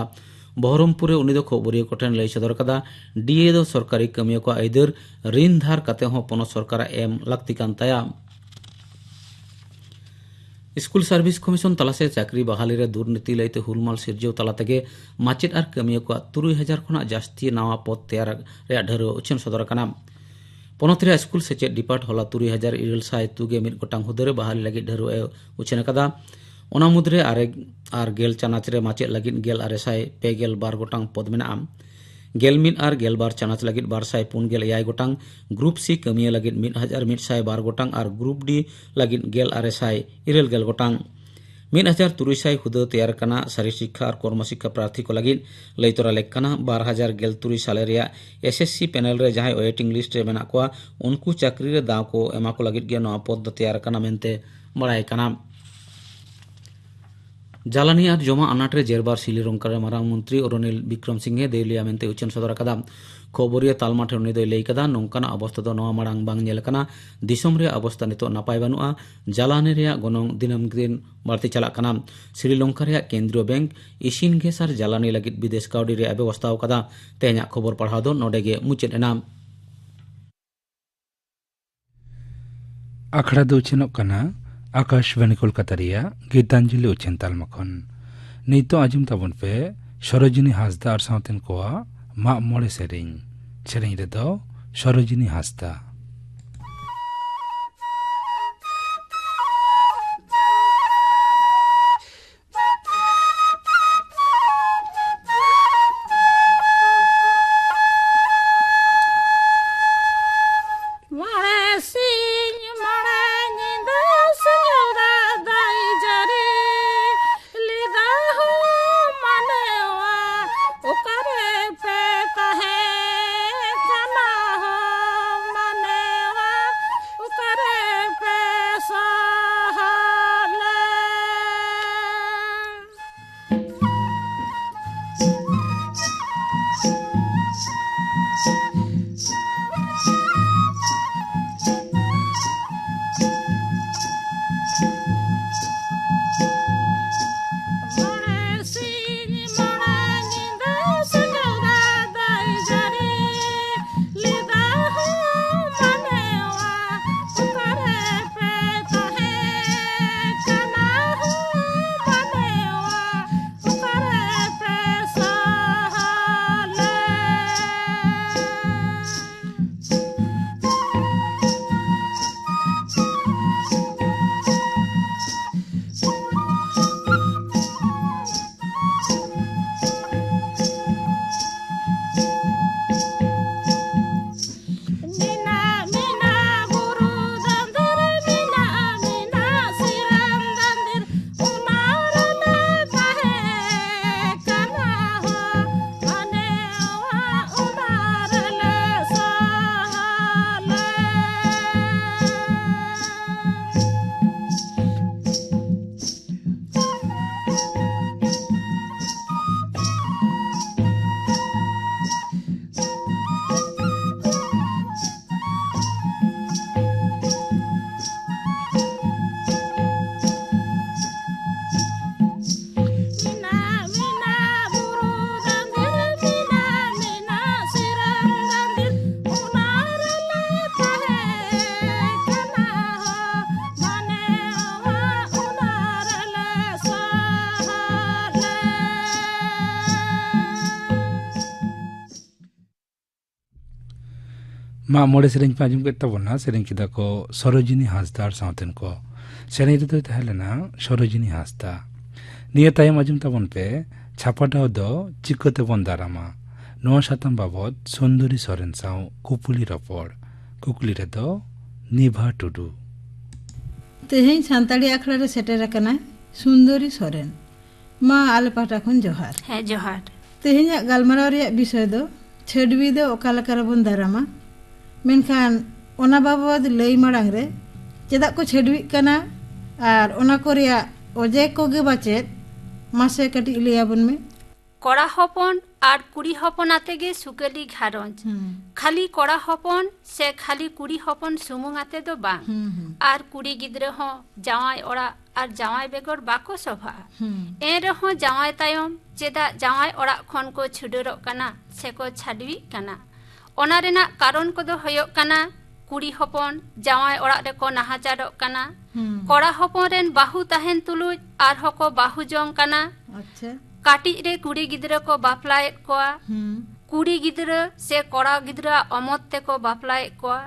ᱵᱚᱦᱚᱨᱚᱢᱯᱩᱨ ᱨᱮ ᱩᱱᱤ ᱫᱚ ᱠᱷᱚᱵᱚᱨᱤᱭᱟᱹ ᱠᱚᱴᱷᱮᱱ ᱞᱟᱹᱭ ᱥᱚᱫᱚᱨ ᱟᱠᱟᱫᱟ, ᱰᱤ ᱮ ᱫᱚ ᱥᱚᱨᱠᱟᱨᱤ ᱠᱟᱹᱢᱤᱭᱟᱹ ᱠᱚᱣᱟᱜ ᱟᱹᱭᱫᱟᱹᱨ ᱨᱤᱱ ᱫᱷᱟᱨ ᱠᱟᱛᱮ ᱦᱚᱸ ᱯᱚᱱᱚᱛ ᱥᱚᱨᱠᱟᱨᱟᱜ ᱮᱢ ᱞᱟᱹᱠᱛᱤ ᱠᱟᱱ ᱛᱟᱭᱟ᱾ ᱥᱠᱩᱞ ᱥᱟᱨᱵᱷᱤᱥ ᱠᱚᱢᱤᱥᱚᱱ ᱛᱟᱞᱟ ᱥᱮ ᱪᱟᱹᱠᱨᱤ ᱵᱟᱦᱟᱞᱤ ᱨᱮ ᱫᱩᱨᱱᱤᱛᱤ ᱞᱟᱹᱭᱛᱮ ᱦᱩᱞᱢᱟᱞ ᱥᱤᱨᱡᱟᱹᱣ ᱛᱟᱞᱟ ᱛᱮᱜᱮ ᱢᱟᱪᱮᱫ ᱟᱨ ᱠᱟᱹᱢᱤᱭᱟᱹ ᱠᱚᱣᱟᱜ ᱛᱩᱨᱩᱭ ᱦᱟᱡᱟᱨ ᱠᱷᱚᱱᱟᱜ ᱡᱟᱹᱥᱛᱤ ᱱᱟᱣᱟ ᱯᱚᱫᱽ ᱛᱮᱭᱟᱨ ᱨᱮᱭᱟᱜ ᱰᱷᱟᱹᱨᱣᱟᱹ ᱩᱪᱷᱟᱹᱱ ᱥᱚᱫᱚᱨ ᱟᱠᱟᱱᱟ᱾ ᱯᱚᱱᱚᱛ ᱨᱮᱭᱟᱜ ᱥᱠᱩᱞ ᱥᱮᱪᱮᱫ ᱰᱤᱯᱟᱨᱴ ᱦᱚᱞᱟ ᱛᱩᱨᱩᱭ ᱦᱟᱡᱟᱨ ᱤᱨᱟᱹᱞ ᱥᱟᱭ ᱛᱩᱜᱮ ᱢᱤᱫ ᱜᱚᱴᱟᱝ ᱦᱩᱫᱟᱹ ᱨᱮ ᱵᱟᱦᱟᱞᱤ ᱞᱟᱹᱜᱤᱫ ᱰᱷᱟᱹᱨᱣᱟᱹ ᱮ ᱩᱪᱷᱟᱹᱱ ᱟᱠᱟᱫᱟ᱾ ᱚᱱᱟ ᱢᱩᱫᱽᱨᱮ ᱟᱨᱮ ᱟᱨ ᱜᱮᱞ ᱪᱟᱱᱟᱪ ᱨᱮ ᱢᱟᱪᱮᱫ ᱞᱟᱹᱜᱤᱫ ᱜᱮᱞ ᱟᱨᱮ ᱥᱟᱭ ᱯᱮ ᱜᱮᱞ ᱵᱟᱨ ᱜᱚᱴᱟᱝ ᱯᱚᱫᱽ ᱢᱮᱱᱟᱜᱼᱟ᱾ ᱜᱮᱞ ᱢᱤᱫ ᱟᱨ ᱜᱮᱞ ᱵᱟᱨ ᱪᱟᱱᱟᱪ ᱞᱟᱹᱜᱤᱫ ᱵᱟᱨ ᱥᱟᱭ ᱯᱩᱱ ᱜᱮᱞ ᱮᱭᱟᱭ ᱜᱚᱴᱟᱝ, Group C ᱠᱟᱹᱢᱤᱭᱟᱹ ᱞᱟᱹᱜᱤᱫ ᱢᱤᱫ ᱦᱟᱡᱟᱨ ᱢᱤᱫ ᱥᱟᱭ ᱵᱟᱨ ᱜᱚᱴᱟᱝ ᱟᱨ Group D ᱞᱟᱹᱜᱤᱫ ᱜᱮᱞ ᱟᱨᱮ ᱥᱟᱭ ᱤᱨᱟᱹᱞ ᱜᱮᱞ ᱜᱚᱴᱟᱝ᱾ ᱢᱤᱫ ᱦᱟᱡᱟᱨ ᱛᱩᱨᱩᱭ ᱥᱟᱭ ᱦᱩᱫᱟᱹ ᱛᱮᱭᱟᱨ ᱟᱠᱟᱱᱟ᱾ ᱥᱟᱨᱤ ᱥᱤᱠᱠᱷᱟ ᱟᱨ ᱠᱚᱨᱢᱚ ᱥᱤᱠᱠᱷᱟ ᱯᱨᱟᱨᱛᱷᱤ ᱠᱚ ᱞᱟᱹᱜᱤᱫ ᱞᱟᱹᱭ ᱛᱚᱨᱟ ᱞᱮᱠ ᱠᱟᱱᱟ, ᱵᱟᱨ ᱦᱟᱡᱟᱨ ᱜᱮᱞ ᱛᱩᱨᱩᱭ ᱥᱟᱞᱮ ᱨᱮᱭᱟᱜ S S C panel ᱨᱮ ᱡᱟᱦᱟᱸᱭ waiting list ᱨᱮ ᱢᱮᱱᱟᱜ ᱠᱚᱣᱟ, ᱩᱱᱠᱩ ᱪᱟᱹᱠᱨᱤ ᱨᱮ ᱫᱟᱣ ᱠᱚ ᱮᱢᱟ ᱠᱚ ᱞᱟᱹᱜᱤᱫ ᱜᱮ ᱱᱚᱣᱟ ᱯᱚᱫᱽ ᱫᱚ ᱛᱮᱭᱟᱨ ᱟᱠᱟᱱᱟ ᱢᱮᱱᱛᱮ ᱵᱟᱲᱟᱭ ᱠᱟᱱᱟ᱾ ᱡᱟᱞᱟᱱᱤ ᱟᱨ ᱡᱚᱢᱟᱜ ᱟᱱᱟᱴ ᱨᱮ ᱡᱮᱨᱵᱟᱨ ᱥᱨᱤᱞᱚᱝᱠᱟ ᱨᱮ ᱢᱟᱨᱟᱝ ᱢᱚᱱᱛᱨᱤ ᱨᱚᱱᱤᱞ ᱵᱤᱠᱨᱚᱢ ᱥᱤᱝᱦᱮ ᱫᱮᱣᱞᱤᱭᱟ ᱢᱮᱱᱛᱮ ᱩᱪᱷᱟᱹᱱ ᱥᱚᱫᱚᱨ ᱟᱠᱟᱫᱟ᱾ ᱠᱷᱚᱵᱚᱨᱤᱭᱟᱹ ᱛᱟᱞᱢᱟ ᱴᱷᱮᱱ ᱩᱱᱤ ᱫᱚᱭ ᱞᱟᱹᱭ ᱠᱟᱫᱟ, ᱱᱚᱝᱠᱟᱱᱟᱜ ᱚᱵᱚᱥᱛᱟ ᱫᱚ ᱱᱚᱣᱟ ᱢᱟᱲᱟᱝ ᱵᱟᱝ ᱧᱮᱞ ᱟᱠᱟᱱᱟ᱾ ᱫᱤᱥᱚᱢ ᱨᱮᱭᱟᱜ ᱚᱵᱚᱥᱛᱟ ᱱᱤᱛᱚᱜ ᱱᱟᱯᱟᱭ ᱵᱟᱹᱱᱩᱜᱼᱟ᱾ ᱡᱟᱞᱟᱱᱤ ᱨᱮᱭᱟᱜ ᱜᱚᱱᱚᱝ ᱫᱤᱱᱟᱹᱢ ᱫᱤᱱ ᱵᱟᱹᱲᱛᱤ ᱪᱟᱞᱟᱜ ᱠᱟᱱᱟ᱾ ᱥᱨᱤᱞᱚᱝᱠᱟ ᱨᱮᱭᱟᱜ ᱠᱮᱱᱫᱨᱤᱭᱚ ᱵᱮᱝᱠ ᱤᱥᱤᱱ ᱜᱮᱥ ᱟᱨ ᱡᱟᱞᱟᱱᱤ ᱞᱟᱹᱜᱤᱫ ᱵᱤᱫᱮᱥ ᱠᱟᱹᱣᱰᱤ ᱨᱮᱭᱟᱜ ᱵᱮᱵᱚᱥᱛᱷᱟ ᱟᱠᱟᱫᱟ᱾ ᱛᱮᱦᱮᱧᱟᱜ ᱠᱷᱚᱵᱚᱨ ᱯᱟᱲᱦᱟᱣ ᱫᱚ ᱱᱚᱰᱮ ᱜᱮ ᱢᱩᱪᱟᱹᱫ ᱮᱱᱟ᱾ ᱟᱠᱷᱲᱟ ᱫᱚ ᱩᱪᱷᱟᱹᱱᱚᱜ ᱠᱟᱱᱟ ᱟᱠᱟᱥᱵᱟᱱᱤ ᱠᱳᱞᱠᱟᱛᱟ ᱨᱮᱭᱟᱜ ᱜᱤᱛᱟᱧᱡᱚᱞᱤ ᱩᱪᱷᱟᱹᱱ ᱛᱟᱞᱢᱟ ᱠᱷᱚᱱ᱾ ᱱᱤᱛᱚᱜ ᱟᱸᱡᱚᱢ ᱛᱟᱵᱚᱱ ᱯᱮ ᱥᱚᱨᱳᱡᱤᱱᱤ ᱦᱟᱸᱥᱫᱟ ᱟᱨ ᱥᱟᱶᱛᱮᱱ ᱠᱚᱣᱟᱜ ᱢᱟᱜ ᱢᱚᱬᱮ ᱥᱮᱨᱮᱧ᱾ ᱥᱮᱨᱮᱧ ᱨᱮᱫᱚ ᱥᱚᱨᱳᱡᱤᱱᱤ ᱦᱟᱸᱥᱫᱟ᱾ ᱢᱚᱬᱮ ᱥᱤᱧ ᱢᱚᱬᱮ ᱧᱤᱫᱟᱹ ᱥᱤᱧ ᱚᱲᱟᱜ ᱫᱟᱭ ᱡᱟᱹᱨᱤ ᱞᱮᱫᱟ ᱦᱳ ᱢᱟᱱᱮᱣᱟ, ᱚᱠᱟᱨᱮ ᱯᱮ ᱛᱟᱦᱮᱸ ᱠᱟᱱᱟ ᱦᱳ ᱢᱟᱱᱮ? ᱢᱟᱜ ᱢᱚᱬᱮ ᱥᱮᱨᱮᱧ ᱯᱮ ᱟᱸᱡᱚᱢ ᱠᱮᱫ ᱛᱟᱵᱚᱱᱟ᱾ ᱥᱮᱨᱮᱧ ᱠᱮᱫᱟ ᱠᱚ ᱥᱚᱨᱳᱡᱤᱱᱤ ᱦᱟᱸᱥᱫᱟ ᱟᱨ ᱥᱟᱶᱛᱮᱱ ᱠᱚ᱾ ᱥᱮᱨᱮᱧ ᱨᱮᱫᱚᱭ ᱛᱟᱦᱮᱸ ᱞᱮᱱᱟ ᱥᱚᱨᱳᱡᱤᱱᱤ ᱦᱟᱸᱥᱫᱟ᱾ ᱱᱤᱭᱟᱹ ᱛᱟᱭᱚᱢ ᱟᱸᱡᱚᱢ ᱛᱟᱵᱚᱱ ᱯᱮ ᱪᱷᱟᱯᱟᱰᱟᱣ ᱫᱚ ᱪᱤᱠᱟᱹ ᱛᱮᱵᱚᱱ ᱫᱟᱨᱟᱢᱟ᱾ ᱱᱚᱣᱟ ᱥᱟᱛᱟᱢ ᱵᱟᱵᱚᱛ ᱥᱩᱱᱫᱚᱨᱤ ᱥᱚᱨᱮᱱ ᱥᱟᱶ ᱠᱩᱯᱩᱞᱤ ᱨᱚᱯᱚᱲ᱾ ᱠᱩᱠᱞᱤ ᱨᱮᱫᱚ ᱱᱤᱵᱷᱟ ᱴᱩᱰᱩ᱾ ᱛᱮᱦᱮᱧ ᱥᱟᱱᱛᱟᱲᱤ ᱟᱠᱷᱲᱟ ᱨᱮ ᱥᱮᱴᱮᱨ ᱟᱠᱟᱱᱟᱭ ᱥᱩᱱᱫᱚᱨᱤ ᱥᱚᱨᱮᱱ᱾ ᱢᱟ ᱟᱞᱮ ᱯᱟᱦᱴᱟ ᱠᱷᱚᱱ ᱡᱚᱦᱟᱨ᱾ ᱦᱮᱸ, ᱡᱚᱦᱟᱨ᱾ ᱛᱮᱦᱮᱧᱟᱜ ᱜᱟᱞᱢᱟᱨᱟᱣ ᱨᱮᱭᱟᱜ ᱵᱤᱥᱚᱭ ᱫᱚ ᱪᱷᱟᱹᱰᱣᱤ ᱫᱚ ᱚᱠᱟ ᱞᱮᱠᱟ ᱨᱮᱵᱚᱱ ᱫᱟᱨᱟᱢᱟ, ᱢᱮᱱᱠᱷᱟᱱ ᱚᱱᱟ ᱵᱟᱵᱚᱫ ᱞᱟᱹᱭ ᱢᱟᱲᱟᱝ ᱨᱮ ᱪᱮᱫᱟᱜ ᱠᱚ ᱪᱷᱟᱹᱰᱣᱤᱜ ᱠᱟᱱᱟ ᱟᱨ ᱚᱱᱟ ᱠᱚ ᱨᱮᱭᱟᱜ ᱚᱡᱮ ᱠᱚᱜᱮ ᱵᱟ ᱪᱮᱫ, ᱢᱟᱥᱮ ᱠᱟᱹᱴᱤᱡ ᱞᱟᱹᱭ ᱟᱵᱚᱱ ᱢᱮ᱾ ᱠᱚᱲᱟ ᱦᱚᱯᱚᱱ ᱟᱨ ᱠᱩᱲᱤ ᱦᱚᱯᱚᱱ ᱟᱛᱮ ᱜᱮ ᱥᱩᱠᱟᱹᱞᱤ ᱜᱷᱟᱨᱚᱸᱡᱽ᱾ ᱦᱩᱸ᱾ ᱠᱷᱟᱹᱞᱤ ᱠᱚᱲᱟ ᱦᱚᱯᱚᱱ ᱥᱮ ᱠᱷᱟᱹᱞᱤ ᱠᱩᱲᱤ ᱦᱚᱯᱚᱱ ᱥᱩᱢᱩᱝ ᱟᱛᱮ ᱫᱚ ᱵᱟᱝ᱾ ᱦᱩᱸ, ᱦᱩᱸ᱾ ᱟᱨ ᱠᱩᱲᱤ ᱜᱤᱫᱽᱨᱟᱹ ᱦᱚᱸ ᱡᱟᱶᱟᱭ ᱚᱲᱟᱜ ᱟᱨ ᱡᱟᱶᱟᱭ ᱵᱮᱜᱚᱨ ᱵᱟᱠᱚ ᱥᱚᱵᱷᱟᱜᱼᱟ᱾ ᱦᱩᱸ᱾ ᱮᱱ ᱨᱮᱦᱚᱸ ᱡᱟᱶᱟᱭ ᱛᱟᱭᱚᱢ ᱪᱮᱫᱟᱜ ᱡᱟᱶᱟᱭ ᱚᱲᱟᱜ ᱠᱷᱚᱱ ᱠᱚ ᱪᱷᱩᱰᱟᱹᱨᱚᱜ ᱠᱟᱱᱟ ᱥᱮ ᱠᱚ ᱪᱷᱟᱰᱣᱤᱜ ᱠᱟᱱᱟ? ᱚᱱᱟ ᱨᱮᱱᱟᱜ ᱠᱟᱨᱚᱱ ᱠᱚᱫᱚ ᱦᱩᱭᱩᱜ ᱠᱟᱱᱟ, ᱠᱩᱲᱤ ᱦᱚᱯᱚᱱ ᱡᱟᱶᱟᱭ ᱚᱲᱟᱜ ᱨᱮᱠᱚ ᱱᱟᱦᱟᱪᱟᱨᱚᱜ ᱠᱟᱱᱟ᱾ ᱦᱩᱸ᱾ ᱠᱚᱲᱟ ᱦᱚᱯᱚᱱ ᱨᱮᱱ ᱵᱟᱹᱦᱩ ᱛᱟᱦᱮᱱ ᱛᱩᱞᱩᱡ ᱟᱨᱦᱚᱸ ᱠᱚ ᱵᱟᱹᱦᱩ ᱡᱚᱝ ᱠᱟᱱᱟ᱾ ᱟᱪᱪᱷᱟ᱾ ᱠᱟᱹᱴᱤᱡ ᱨᱮ ᱠᱩᱲᱤ ᱜᱤᱫᱽᱨᱟᱹ ᱠᱚ ᱵᱟᱯᱞᱟᱭᱮᱫ ᱠᱚᱣᱟ᱾ ᱦᱩᱸ᱾ ᱠᱩᱲᱤ ᱜᱤᱫᱽᱨᱟᱹ ᱥᱮ ᱠᱚᱲᱟ ᱜᱤᱫᱽᱨᱟᱹᱣᱟᱜ ᱚᱢᱚᱛ ᱛᱮᱠᱚ ᱵᱟᱯᱞᱟᱭᱮᱫ ᱠᱚᱣᱟ᱾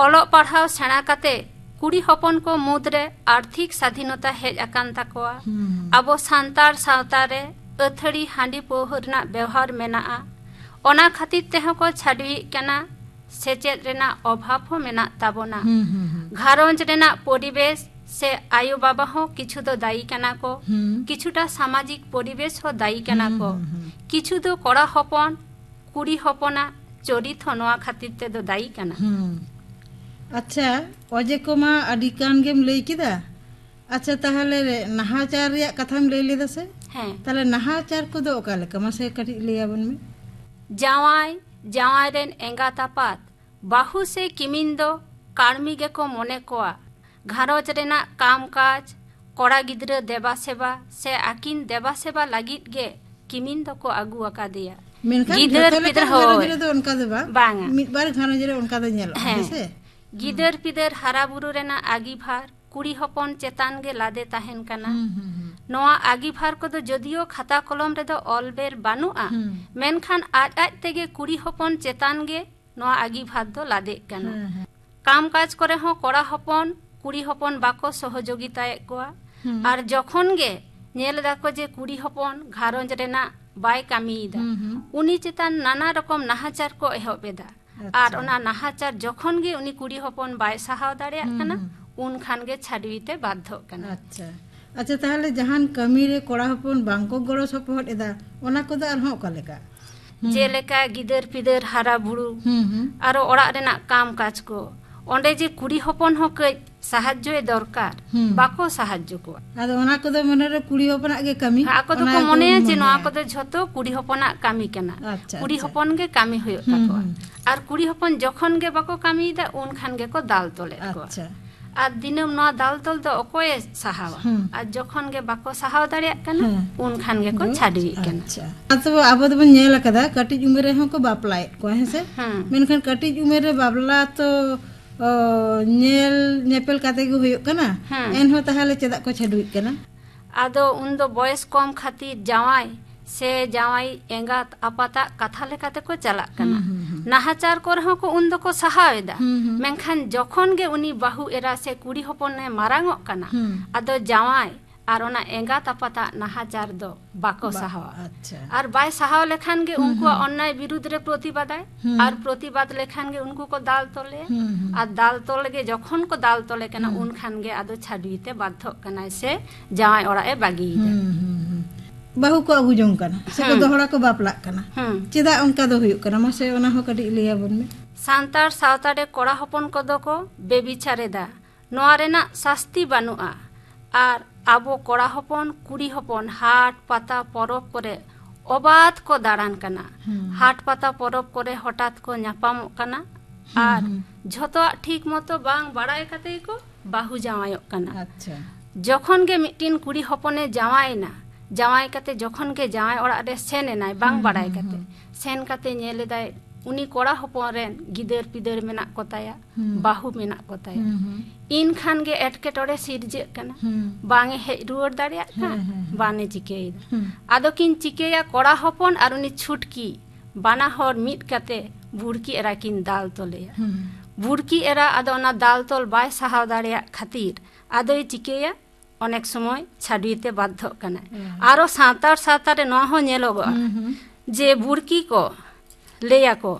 ᱚᱞᱚᱜ ᱯᱟᱲᱦᱟᱣ ᱥᱮᱬᱟ ᱠᱟᱛᱮ ᱠᱩᱲᱤ ᱦᱚᱯᱚᱱ ᱠᱚ ᱢᱩᱫᱽᱨᱮ ᱟᱨᱛᱷᱤᱠ ᱥᱟᱫᱷᱤᱱᱚᱛᱟ ᱦᱮᱡ ᱟᱠᱟᱱ ᱛᱟᱠᱚᱣᱟ᱾ ᱦᱩᱸ᱾ ᱟᱵᱚ ᱥᱟᱱᱛᱟᱲ ᱥᱟᱶᱛᱟ ᱨᱮ ᱟᱹᱛᱷᱟᱹᱲᱤ ᱦᱟᱺᱰᱤ ᱯᱟᱹᱣᱦᱟᱹ ᱨᱮᱱᱟᱜ ᱵᱮᱣᱦᱟᱨ ᱢᱮᱱᱟᱜᱼᱟ᱾ ᱚᱱᱟ ᱠᱷᱟᱹᱛᱤᱨ ᱛᱮᱦᱚᱸ ᱠᱚ ᱪᱷᱟᱰᱣᱤᱜ ᱠᱟᱱᱟ᱾ ᱥᱮᱪᱮᱫ ᱨᱮᱱᱟᱜ ᱚᱵᱷᱟᱵᱽ ᱦᱚᱸ ᱢᱮᱱᱟᱜ ᱛᱟᱵᱚᱱᱟ᱾ ᱦᱩᱸ, ᱦᱩᱸ, ᱦᱩᱸ᱾ ᱜᱷᱟᱨᱚᱸᱡᱽ ᱨᱮᱱᱟᱜ ᱯᱚᱨᱤᱵᱮᱥ ᱥᱮ ᱟᱭᱳ ᱵᱟᱵᱟ ᱦᱚᱸ ᱠᱤᱪᱷᱩ ᱫᱚ ᱫᱟᱭᱤ ᱠᱟᱱᱟ ᱠᱚ, ᱦᱩᱸ᱾ ᱠᱤᱪᱷᱩᱴᱟ ᱥᱟᱢᱟᱡᱤᱠ ᱯᱚᱨᱤᱵᱮᱥ ᱦᱚᱸ ᱫᱟᱭᱤ ᱠᱟᱱᱟ ᱦᱩᱸ, ᱠᱚ, ᱦᱩᱸ, ᱦᱩᱸ᱾ ᱠᱤᱪᱷᱩ ᱫᱚ ᱠᱚᱲᱟ ᱦᱚᱯᱚᱱ, ᱠᱩᱲᱤ ᱦᱚᱯᱚᱱᱟᱜ ᱪᱚᱨᱤᱛ ᱦᱚᱸ ᱱᱚᱣᱟ ᱠᱷᱟᱹᱛᱤᱨ ᱛᱮᱫᱚ ᱫᱟᱭᱤ ᱠᱟᱱᱟ᱾ ᱦᱩᱸ᱾ ᱟᱪᱪᱷᱟ, ᱚᱡᱮ ᱠᱚᱢᱟ ᱟᱹᱰᱤ ᱜᱟᱱ ᱜᱮᱢ ᱞᱟᱹᱭ ᱠᱮᱫᱟ᱾ ᱟᱪᱪᱷᱟ, ᱛᱟᱦᱚᱞᱮ ᱱᱟᱦᱟᱪᱟᱨ ᱨᱮᱭᱟᱜ ᱠᱟᱛᱷᱟᱢ ᱞᱟᱹᱭ ᱞᱮᱫᱟ ᱥᱮ? ᱦᱮᱸ᱾ ᱛᱟᱦᱚᱞᱮ ᱱᱟᱦᱟᱪᱟᱨ ᱠᱚᱫᱚ ᱚᱠᱟ ᱞᱮᱠᱟ? ᱢᱟᱥᱮ ᱠᱟᱹᱴᱤᱡ ᱞᱟᱹᱭ ᱟᱵᱚᱱ ᱢᱮ᱾ ᱡᱟᱶᱟᱭ, ᱡᱟᱶᱟᱭ ᱨᱮᱱ ᱮᱸᱜᱟᱛ ᱟᱯᱟᱛ, ᱵᱟᱹᱦᱩ ᱥᱮ ᱠᱤᱢᱤᱱ ᱫᱚ ᱠᱟᱹᱲᱢᱤ ᱜᱮᱠᱚ ᱢᱚᱱᱮ ᱠᱚᱣᱟ᱾ ᱜᱷᱟᱨᱚᱸᱡᱽ ᱨᱮᱱᱟᱜ ᱠᱟᱢ ᱠᱟᱡᱽ, ᱠᱚᱲᱟ ᱜᱤᱫᱽᱨᱟᱹ ᱫᱮᱵᱟ ᱥᱮᱵᱟ ᱥᱮ ᱟᱹᱠᱤᱱ ᱫᱮᱵᱟ ᱥᱮᱵᱟ ᱞᱟᱹᱜᱤᱫ ᱜᱮ ᱠᱤᱢᱤᱱ ᱫᱚᱠᱚ ᱟᱹᱜᱩ ᱟᱠᱟᱫᱮᱭᱟ᱾ ᱢᱮᱱᱠᱷᱟᱱ ᱜᱤᱫᱟᱹᱨ ᱡᱚᱛᱚ ᱞᱮᱠᱟᱱ ᱯᱤᱫᱟᱹᱨ ᱜᱷᱟᱨᱚᱸᱡᱽ ᱦᱳᱭ᱾ ᱨᱮᱫᱚ ᱚᱱᱠᱟ ᱫᱚ ᱵᱟᱝ᱾ ᱵᱟᱝᱟ᱾ ᱢᱤᱫ ᱵᱟᱨ ᱜᱷᱟᱨᱚᱸᱡᱽ ᱨᱮ ᱚᱱᱠᱟ ᱫᱚ ᱧᱮᱞᱚᱜᱼᱟ, ᱦᱮᱸ᱾ ᱦᱮᱸ ᱥᱮ? ᱜᱤᱫᱟᱹᱨ ᱯᱤᱫᱟᱹᱨ ᱦᱟᱨᱟ ᱵᱩᱨᱩ ᱨᱮᱱᱟᱜ ᱟᱹᱜᱤᱵᱷᱟᱨ ᱠᱩᱲᱤ ᱦᱚᱯᱚᱱ ᱪᱮᱛᱟᱱ ᱜᱮ ᱞᱟᱫᱮ ᱛᱟᱦᱮᱱ ᱠᱟᱱᱟ᱾ ᱦᱩᱸ, ᱦᱩᱸ, ᱦᱩᱸ᱾ ᱱᱚᱣᱟ ᱟᱹᱜᱤᱵᱷᱟᱨ ᱠᱚᱫᱚ ᱡᱚᱫᱤᱭᱳ ᱠᱷᱟᱛᱟ ᱠᱚᱞᱚᱢ ᱨᱮᱫᱚ ᱚᱞ ᱵᱮᱨ ᱵᱟᱹᱱᱩᱜᱼᱟ, ᱦᱩᱸ᱾ ᱢᱮᱱᱠᱷᱟᱱ ᱟᱡ ᱟᱡ ᱛᱮᱜᱮ ᱠᱩᱲᱤ ᱦᱚᱯᱚᱱ ᱪᱮᱛᱟᱱ ᱜᱮ ᱱᱚᱣᱟ ᱟᱹᱜᱤᱵᱷᱟᱨ ᱫᱚ ᱞᱟᱫᱮᱜ ᱠᱟᱱᱟ᱾ ᱦᱮᱸ, ᱦᱮᱸ᱾ ᱠᱟᱢ ᱠᱟᱡᱽ ᱠᱚᱨᱮ ᱦᱚᱸ ᱠᱚᱲᱟ ᱦᱚᱯᱚᱱ ᱠᱩᱲᱤ ᱦᱚᱯᱚᱱ ᱵᱟᱠᱚ ᱥᱚᱦᱚᱡᱳᱜᱤᱛᱟᱭᱮᱫ ᱠᱚᱣᱟ᱾ ᱦᱩᱸ᱾ ᱟᱨ ᱡᱚᱠᱷᱚᱱ ᱜᱮ ᱧᱮᱞ ᱮᱫᱟ ᱠᱚ ᱡᱮ ᱠᱩᱲᱤ ᱦᱚᱯᱚᱱ ᱜᱷᱟᱨᱚᱸᱡᱽ ᱨᱮᱱᱟᱜ ᱵᱟᱭ ᱠᱟᱹᱢᱤᱭᱮᱫᱟ, ᱦᱩᱸ, ᱦᱩᱸ᱾ ᱩᱱᱤ ᱪᱮᱛᱟᱱ ᱱᱟᱱᱟ ᱨᱚᱠᱚᱢ ᱱᱟᱦᱟᱪᱟᱨ ᱠᱚ ᱮᱦᱚᱵ ᱮᱫᱟ᱾ ᱟᱪᱪᱷᱟ᱾ ᱟᱨ ᱚᱱᱟ ᱱᱟᱦᱟᱪᱟᱨ ᱡᱚᱠᱷᱚᱱ ᱜᱮ ᱩᱱᱤ ᱠᱩᱲᱤ ᱦᱚᱯᱚᱱ ᱵᱟᱭ ᱥᱟᱦᱟᱣ ᱫᱟᱲᱮᱭᱟᱜ ᱦᱩᱸ, ᱠᱟᱱᱟ, ᱦᱩᱸ᱾ ᱩᱱ ᱠᱷᱟᱱ ᱜᱮ ᱪᱷᱟᱹᱰᱣᱤ ᱛᱮ ᱵᱟᱫᱽᱫᱷᱚᱜ ᱠᱟᱱᱟ᱾ ᱟᱪᱪᱷᱟ᱾ ᱟᱪᱪᱷᱟ, ᱛᱟᱦᱚᱞᱮ ᱡᱟᱦᱟᱱ ᱠᱟᱹᱢᱤ ᱨᱮ ᱠᱚᱲᱟ ᱦᱚᱯᱚᱱ ᱵᱟᱝ ᱠᱚ ᱜᱚᱲᱚ ᱥᱚᱯᱚᱦᱚᱫ ᱮᱫᱟ, ᱚᱱᱟ ᱠᱚᱫᱚ ᱟᱨᱦᱚᱸ ᱚᱠᱟ ᱞᱮᱠᱟ? ᱦᱩᱸ᱾ ᱡᱮᱞᱮᱠᱟ ᱜᱤᱫᱟᱹᱨ ᱯᱤᱫᱟᱹᱨ ᱦᱟᱨᱟ ᱵᱩᱨᱩ, ᱦᱩᱸ, ᱦᱩᱸ᱾ ᱟᱨᱚ ᱚᱲᱟᱜ ᱨᱮᱱᱟᱜ ᱠᱟᱢ ᱠᱟᱡᱽ ᱠᱚ, ᱚᱸᱰᱮ ᱡᱮ ᱠᱩᱲᱤ ᱦᱚᱯᱚᱱ ᱦᱚᱸ ᱠᱟᱹᱡ ᱥᱟᱦᱟᱡᱽᱡᱚᱭ ᱫᱚᱨᱠᱟᱨ, ᱦᱩᱸ᱾ ᱵᱟᱠᱚ ᱥᱟᱦᱟᱡᱽᱡᱚ ᱠᱚᱣᱟ᱾ ᱟᱫᱚ ᱚᱱᱟ ᱠᱚᱫᱚ ᱢᱚᱱᱮ ᱨᱮ ᱠᱩᱲᱤ ᱦᱚᱯᱚᱱᱟᱜ ᱜᱮ ᱠᱟᱹᱢᱤ, ᱟᱠᱚ ᱫᱚᱠᱚ ᱚᱱᱟ ᱜᱮᱠᱚ ᱢᱚᱱᱮᱭᱟ ᱡᱮ ᱱᱚᱣᱟ ᱢᱚᱱᱮᱭᱟ᱾ ᱠᱚᱫᱚ ᱡᱷᱚᱛᱚ ᱠᱩᱲᱤ ᱦᱚᱯᱚᱱᱟᱜ ᱠᱟᱹᱢᱤ ᱠᱟᱱᱟ, ᱟᱪᱪᱷᱟ, ᱠᱩᱲᱤ ᱟᱪᱪᱷᱟ᱾ ᱦᱚᱯᱚᱱ ᱜᱮ ᱠᱟᱹᱢᱤ ᱦᱩᱭᱩᱜ ᱦᱩᱸ, ᱛᱟᱠᱚᱣᱟ᱾ ᱦᱩᱸ᱾ ᱟᱨ ᱠᱩᱲᱤ ᱦᱚᱯᱚᱱ ᱡᱚᱠᱷᱚᱱ ᱜᱮ ᱵᱟᱠᱚ ᱠᱟᱹᱢᱤᱭᱮᱫᱟ, ᱩᱱ ᱠᱷᱟᱱ ᱜᱮᱠᱚ ᱫᱟᱞ ᱛᱚᱞᱮᱫ ᱠᱚᱣᱟ᱾ ᱟᱪᱪᱷᱟ᱾ ᱟᱨ ᱫᱤᱱᱟᱹᱢ ᱱᱚᱣᱟ ᱫᱟᱞ ᱛᱚᱞ ᱫᱚ ᱚᱠᱚᱭᱮ ᱥᱟᱦᱟᱣᱟ? ᱦᱩᱸ᱾ ᱟᱨ ᱡᱚᱠᱷᱚᱱ ᱜᱮ ᱵᱟᱠᱚ ᱥᱟᱦᱟᱣ ᱫᱟᱲᱮᱭᱟᱜ ᱠᱟᱱᱟ, ᱦᱮᱸ᱾ ᱩᱱ ᱠᱷᱟᱱ ᱜᱮᱠᱚ ᱫᱚ ᱪᱷᱟᱹᱰᱣᱤᱜ ᱠᱟᱱᱟ᱾ ᱟᱪᱪᱷᱟ᱾ ᱟᱫᱚ ᱟᱵᱚ ᱫᱚᱵᱚᱱ ᱧᱮᱞ ᱟᱠᱟᱫᱟ, ᱠᱟᱹᱴᱤᱡ ᱩᱢᱮᱨ ᱨᱮᱦᱚᱸ ᱠᱚ ᱵᱟᱯᱞᱟᱭᱮᱫ ᱠᱚᱣᱟ, ᱦᱮᱸ ᱥᱮ? ᱦᱩᱸ᱾ ᱢᱮᱱᱠᱷᱟᱱ ᱠᱟᱹᱴᱤᱡ ᱩᱢᱮᱨ ᱨᱮ ᱵᱟᱯᱞᱟ ᱛᱚ, ᱚ, ᱧᱮᱞ ᱧᱮᱯᱮᱞ ᱠᱟᱛᱮ ᱜᱮ ᱦᱩᱭᱩᱜ ᱠᱟᱱᱟ᱾ ᱦᱩᱸ᱾ ᱮᱱᱦᱚᱸ ᱛᱟᱦᱚᱞᱮ ᱪᱮᱫᱟᱜ ᱠᱚ ᱪᱷᱟᱹᱰᱣᱤᱜ ᱠᱟᱱᱟ? ᱟᱫᱚ ᱩᱱᱫᱚ ᱵᱚᱭᱮᱥ ᱠᱚᱢ ᱠᱷᱟᱹᱛᱤᱨ ᱡᱟᱶᱟᱭ ᱥᱮ ᱡᱟᱶᱟᱭ ᱮᱸᱜᱟᱛ ᱟᱯᱟᱛᱟᱜ ᱠᱟᱛᱷᱟ ᱞᱮᱠᱟ ᱛᱮᱠᱚ ᱪᱟᱞᱟᱜ ᱠᱟᱱᱟ᱾ ᱦᱩᱸ, ᱦᱩᱸ, ᱦᱩᱸ᱾ ᱱᱟᱦᱟᱪᱟᱨ ᱠᱚᱨᱮ ᱦᱚᱸ ᱠᱚ ᱩᱱ ᱫᱚᱠᱚ ᱥᱟᱦᱟᱣ ᱮᱫᱟ᱾ ᱦᱩᱸ, ᱦᱩᱸ᱾ ᱢᱮᱱᱠᱷᱟᱱ ᱡᱚᱠᱷᱚᱱ ᱜᱮ ᱩᱱᱤ ᱵᱟᱹᱦᱩ ᱮᱨᱟ ᱥᱮ ᱠᱩᱲᱤ ᱦᱚᱯᱚᱱᱮ ᱢᱟᱨᱟᱝᱚᱜ ᱠᱟᱱᱟ, ᱦᱩᱸ᱾ ᱟᱫᱚ ᱡᱟᱶᱟᱭ ᱟᱨ ᱚᱱᱟ ᱮᱸᱜᱟᱛ ᱟᱯᱟᱛᱟᱜ ᱱᱟᱦᱟᱪᱟᱨ ᱫᱚ ᱵᱟᱠᱚ ᱵᱟ-, ᱥᱟᱦᱟᱣᱟ᱾ ᱟᱪᱪᱷᱟ᱾ ᱟᱨ ᱵᱟᱭ ᱥᱟᱦᱟᱣ ᱞᱮᱠᱷᱟᱱ ᱜᱮ ᱦᱩᱸ, ᱩᱱᱠᱩᱣᱟᱜ ᱦᱩᱸ᱾ ᱚᱱᱱᱟᱭ ᱵᱤᱨᱩᱫᱽ ᱨᱮ ᱯᱨᱚᱛᱤᱵᱟᱫᱟᱭ᱾ ᱦᱩᱸ᱾ ᱟᱨ ᱯᱨᱚᱛᱤᱵᱟᱫ ᱞᱮᱠᱷᱟᱱ ᱜᱮ ᱩᱱᱠᱩ ᱠᱚ ᱫᱟᱞ ᱛᱚᱞᱮᱭᱟ᱾ ᱦᱩᱸ, ᱦᱩᱸ᱾ ᱟᱨ ᱫᱟᱞ ᱛᱚᱞ ᱜᱮ ᱡᱚᱠᱷᱚᱱ ᱠᱚ ᱫᱟᱞ ᱛᱚᱞᱮ ᱠᱟᱱᱟ, ᱦᱩᱸ᱾ ᱩᱱ ᱠᱷᱟᱱ ᱜᱮ ᱟᱫᱚ ᱪᱷᱟᱹᱰᱣᱤ ᱛᱮ ᱵᱟᱫᱽᱫᱷᱚᱜ ᱠᱟᱱᱟᱭ ᱥᱮ ᱡᱟᱶᱟᱭ ᱚᱲᱟᱜ ᱮ ᱵᱟᱹᱜᱤᱭᱮᱫᱟ᱾ ᱦᱩᱸ, ᱦᱩᱸ, ᱦᱩᱸ᱾ ᱵᱟᱹᱦᱩ ᱠᱚ ᱟᱹᱜᱩ ᱡᱚᱝ ᱠᱟᱱᱟ, ᱥᱮᱠᱚ ᱦᱩᱸ᱾ ᱫᱚᱦᱲᱟ ᱠᱚ ᱵᱟᱯᱞᱟᱜ ᱠᱟᱱᱟ᱾ ᱦᱩᱸ᱾ ᱪᱮᱫᱟᱜ ᱚᱱᱠᱟ ᱫᱚ ᱦᱩᱭᱩᱜ ᱠᱟᱱᱟ? ᱢᱟᱥᱮ ᱚᱱᱟ ᱦᱚᱸ ᱠᱟᱹᱴᱤᱡ ᱞᱟᱹᱭ ᱟᱵᱚᱱ ᱢᱮ᱾ ᱥᱟᱱᱛᱟᱲ ᱥᱟᱶᱛᱟ ᱨᱮ ᱠᱚᱲᱟ ᱦᱚᱯᱚᱱ ᱠᱚᱫᱚ ᱠᱚ ᱵᱮᱵᱤᱪᱟᱨ ᱮᱫᱟ᱾ ᱱᱚᱣᱟ ᱨᱮᱱᱟᱜ ᱥᱟᱥᱛᱤ ᱵᱟᱹᱱᱩᱜᱼᱟ᱾ ᱟᱨ ᱟᱵᱚ ᱠᱚᱲᱟ ᱦᱚᱯᱚᱱ, ᱠᱩᱲᱤ ᱦᱚᱯᱚᱱ ᱦᱟᱴ, ᱯᱟᱛᱟ, ᱯᱚᱨᱚᱵᱽ ᱠᱚᱨᱮ ᱚᱵᱟᱫ ᱠᱚ ᱫᱟᱬᱟᱱ ᱠᱟᱱᱟ᱾ ᱦᱩᱸ᱾ ᱦᱟᱴ, ᱯᱟᱛᱟ, ᱯᱚᱨᱚᱵᱽ ᱠᱚᱨᱮ ᱦᱚᱴᱟᱛ ᱠᱚ ᱧᱟᱯᱟᱢᱚᱜ ᱠᱟᱱᱟ᱾ ᱦᱩᱸ, ᱟᱨ ᱦᱩᱸ᱾ ᱡᱷᱚᱛᱚᱣᱟᱜ ᱴᱷᱤᱠ ᱢᱚᱛᱚ ᱵᱟᱝ ᱵᱟᱲᱟᱭ ᱠᱟᱛᱮ ᱜᱮᱠᱚ ᱵᱟᱹᱦᱩ ᱡᱟᱶᱟᱭᱚᱜ ᱠᱟᱱᱟ᱾ ᱟᱪᱪᱷᱟ᱾ ᱡᱚᱠᱷᱚᱱ ᱜᱮ ᱢᱤᱫᱴᱤᱱ ᱠᱩᱲᱤ ᱦᱚᱯᱚᱱᱮ ᱡᱟᱶᱟᱭᱮᱱᱟ, ᱡᱟᱶᱟᱭ ᱠᱟᱛᱮ ᱡᱚᱠᱷᱚᱱ ᱜᱮ ᱡᱟᱶᱟᱭ ᱚᱲᱟᱜ ᱨᱮ ᱥᱮᱱ ᱮᱱᱟᱭ, ᱵᱟᱝ ᱦᱩᱸ, ᱵᱟᱲᱟᱭ ᱦᱩᱸ, ᱠᱟᱛᱮ, ᱦᱩᱸ᱾ ᱥᱮᱱ ᱠᱟᱛᱮ ᱧᱮᱞ ᱮᱫᱟᱭ ᱩᱱᱤ ᱠᱚᱲᱟ ᱦᱚᱯᱚᱱ ᱨᱮᱱ ᱜᱤᱫᱟᱹᱨ ᱯᱤᱫᱟᱹᱨ ᱢᱮᱱᱟᱜ ᱠᱚᱛᱟᱭᱟ, ᱦᱩᱸ᱾ ᱵᱟᱹᱦᱩ ᱢᱮᱱᱟᱜ ᱠᱚᱛᱟᱭᱟ᱾ ᱦᱩᱸ, ᱦᱩᱸ᱾ ᱤᱱ ᱠᱷᱟᱱ ᱜᱮ ᱮᱴᱠᱮᱴᱚᱬᱮ ᱥᱤᱨᱡᱟᱹᱜ ᱠᱟᱱᱟ᱾ ᱦᱩᱸ᱾ ᱵᱟᱝ ᱮ ᱦᱮᱡ ᱨᱩᱣᱟᱹᱲ ᱫᱟᱲᱮᱭᱟᱜ ᱠᱟᱱᱟ, ᱦᱮᱸ, ᱦᱮᱸ, ᱦᱮᱸ᱾ ᱵᱟᱝ ᱮ ᱪᱤᱠᱟᱹᱭᱮᱫᱟ᱾ ᱦᱩᱸ᱾ ᱟᱫᱚ ᱠᱤᱱ ᱪᱤᱠᱟᱹᱭᱟ, ᱠᱚᱲᱟ ᱦᱚᱯᱚᱱ ᱟᱨ ᱩᱱᱤ ᱪᱷᱩᱴᱠᱤ ᱵᱟᱱᱟ ᱦᱚᱲ ᱢᱤᱫ ᱠᱟᱛᱮ ᱵᱩᱲᱠᱤ ᱮᱨᱟ ᱠᱤᱱ ᱫᱟᱞ ᱛᱚᱞᱮᱭᱟ᱾ ᱦᱩᱸ᱾ ᱵᱩᱲᱠᱤ ᱮᱨᱟ ᱟᱫᱚ ᱚᱱᱟ ᱫᱟᱞ ᱛᱚᱞ ᱵᱟᱭ ᱥᱟᱦᱟᱣ ᱫᱟᱲᱮᱭᱟᱜ ᱠᱷᱟᱹᱛᱤᱨ ᱟᱫᱚᱭ ᱪᱤᱠᱟᱹᱭᱟ, ᱚᱱᱮᱠ ᱥᱚᱢᱚᱭ ᱪᱷᱟᱹᱰᱣᱤ ᱛᱮ ᱵᱟᱫᱽᱫᱷᱚᱜ ᱠᱟᱱᱟᱭ᱾ ᱦᱩᱸ᱾ ᱟᱨᱚ ᱥᱟᱱᱛᱟᱲ ᱥᱟᱶᱛᱟ ᱨᱮ ᱱᱚᱣᱟ ᱦᱚᱸ ᱧᱮᱞᱚᱜᱚᱜᱼᱟ ᱦᱩᱸ, ᱦᱩᱸ᱾ ᱡᱮ ᱵᱩᱲᱠᱤ ᱠᱚ ᱞᱟᱹᱭᱟᱠᱚ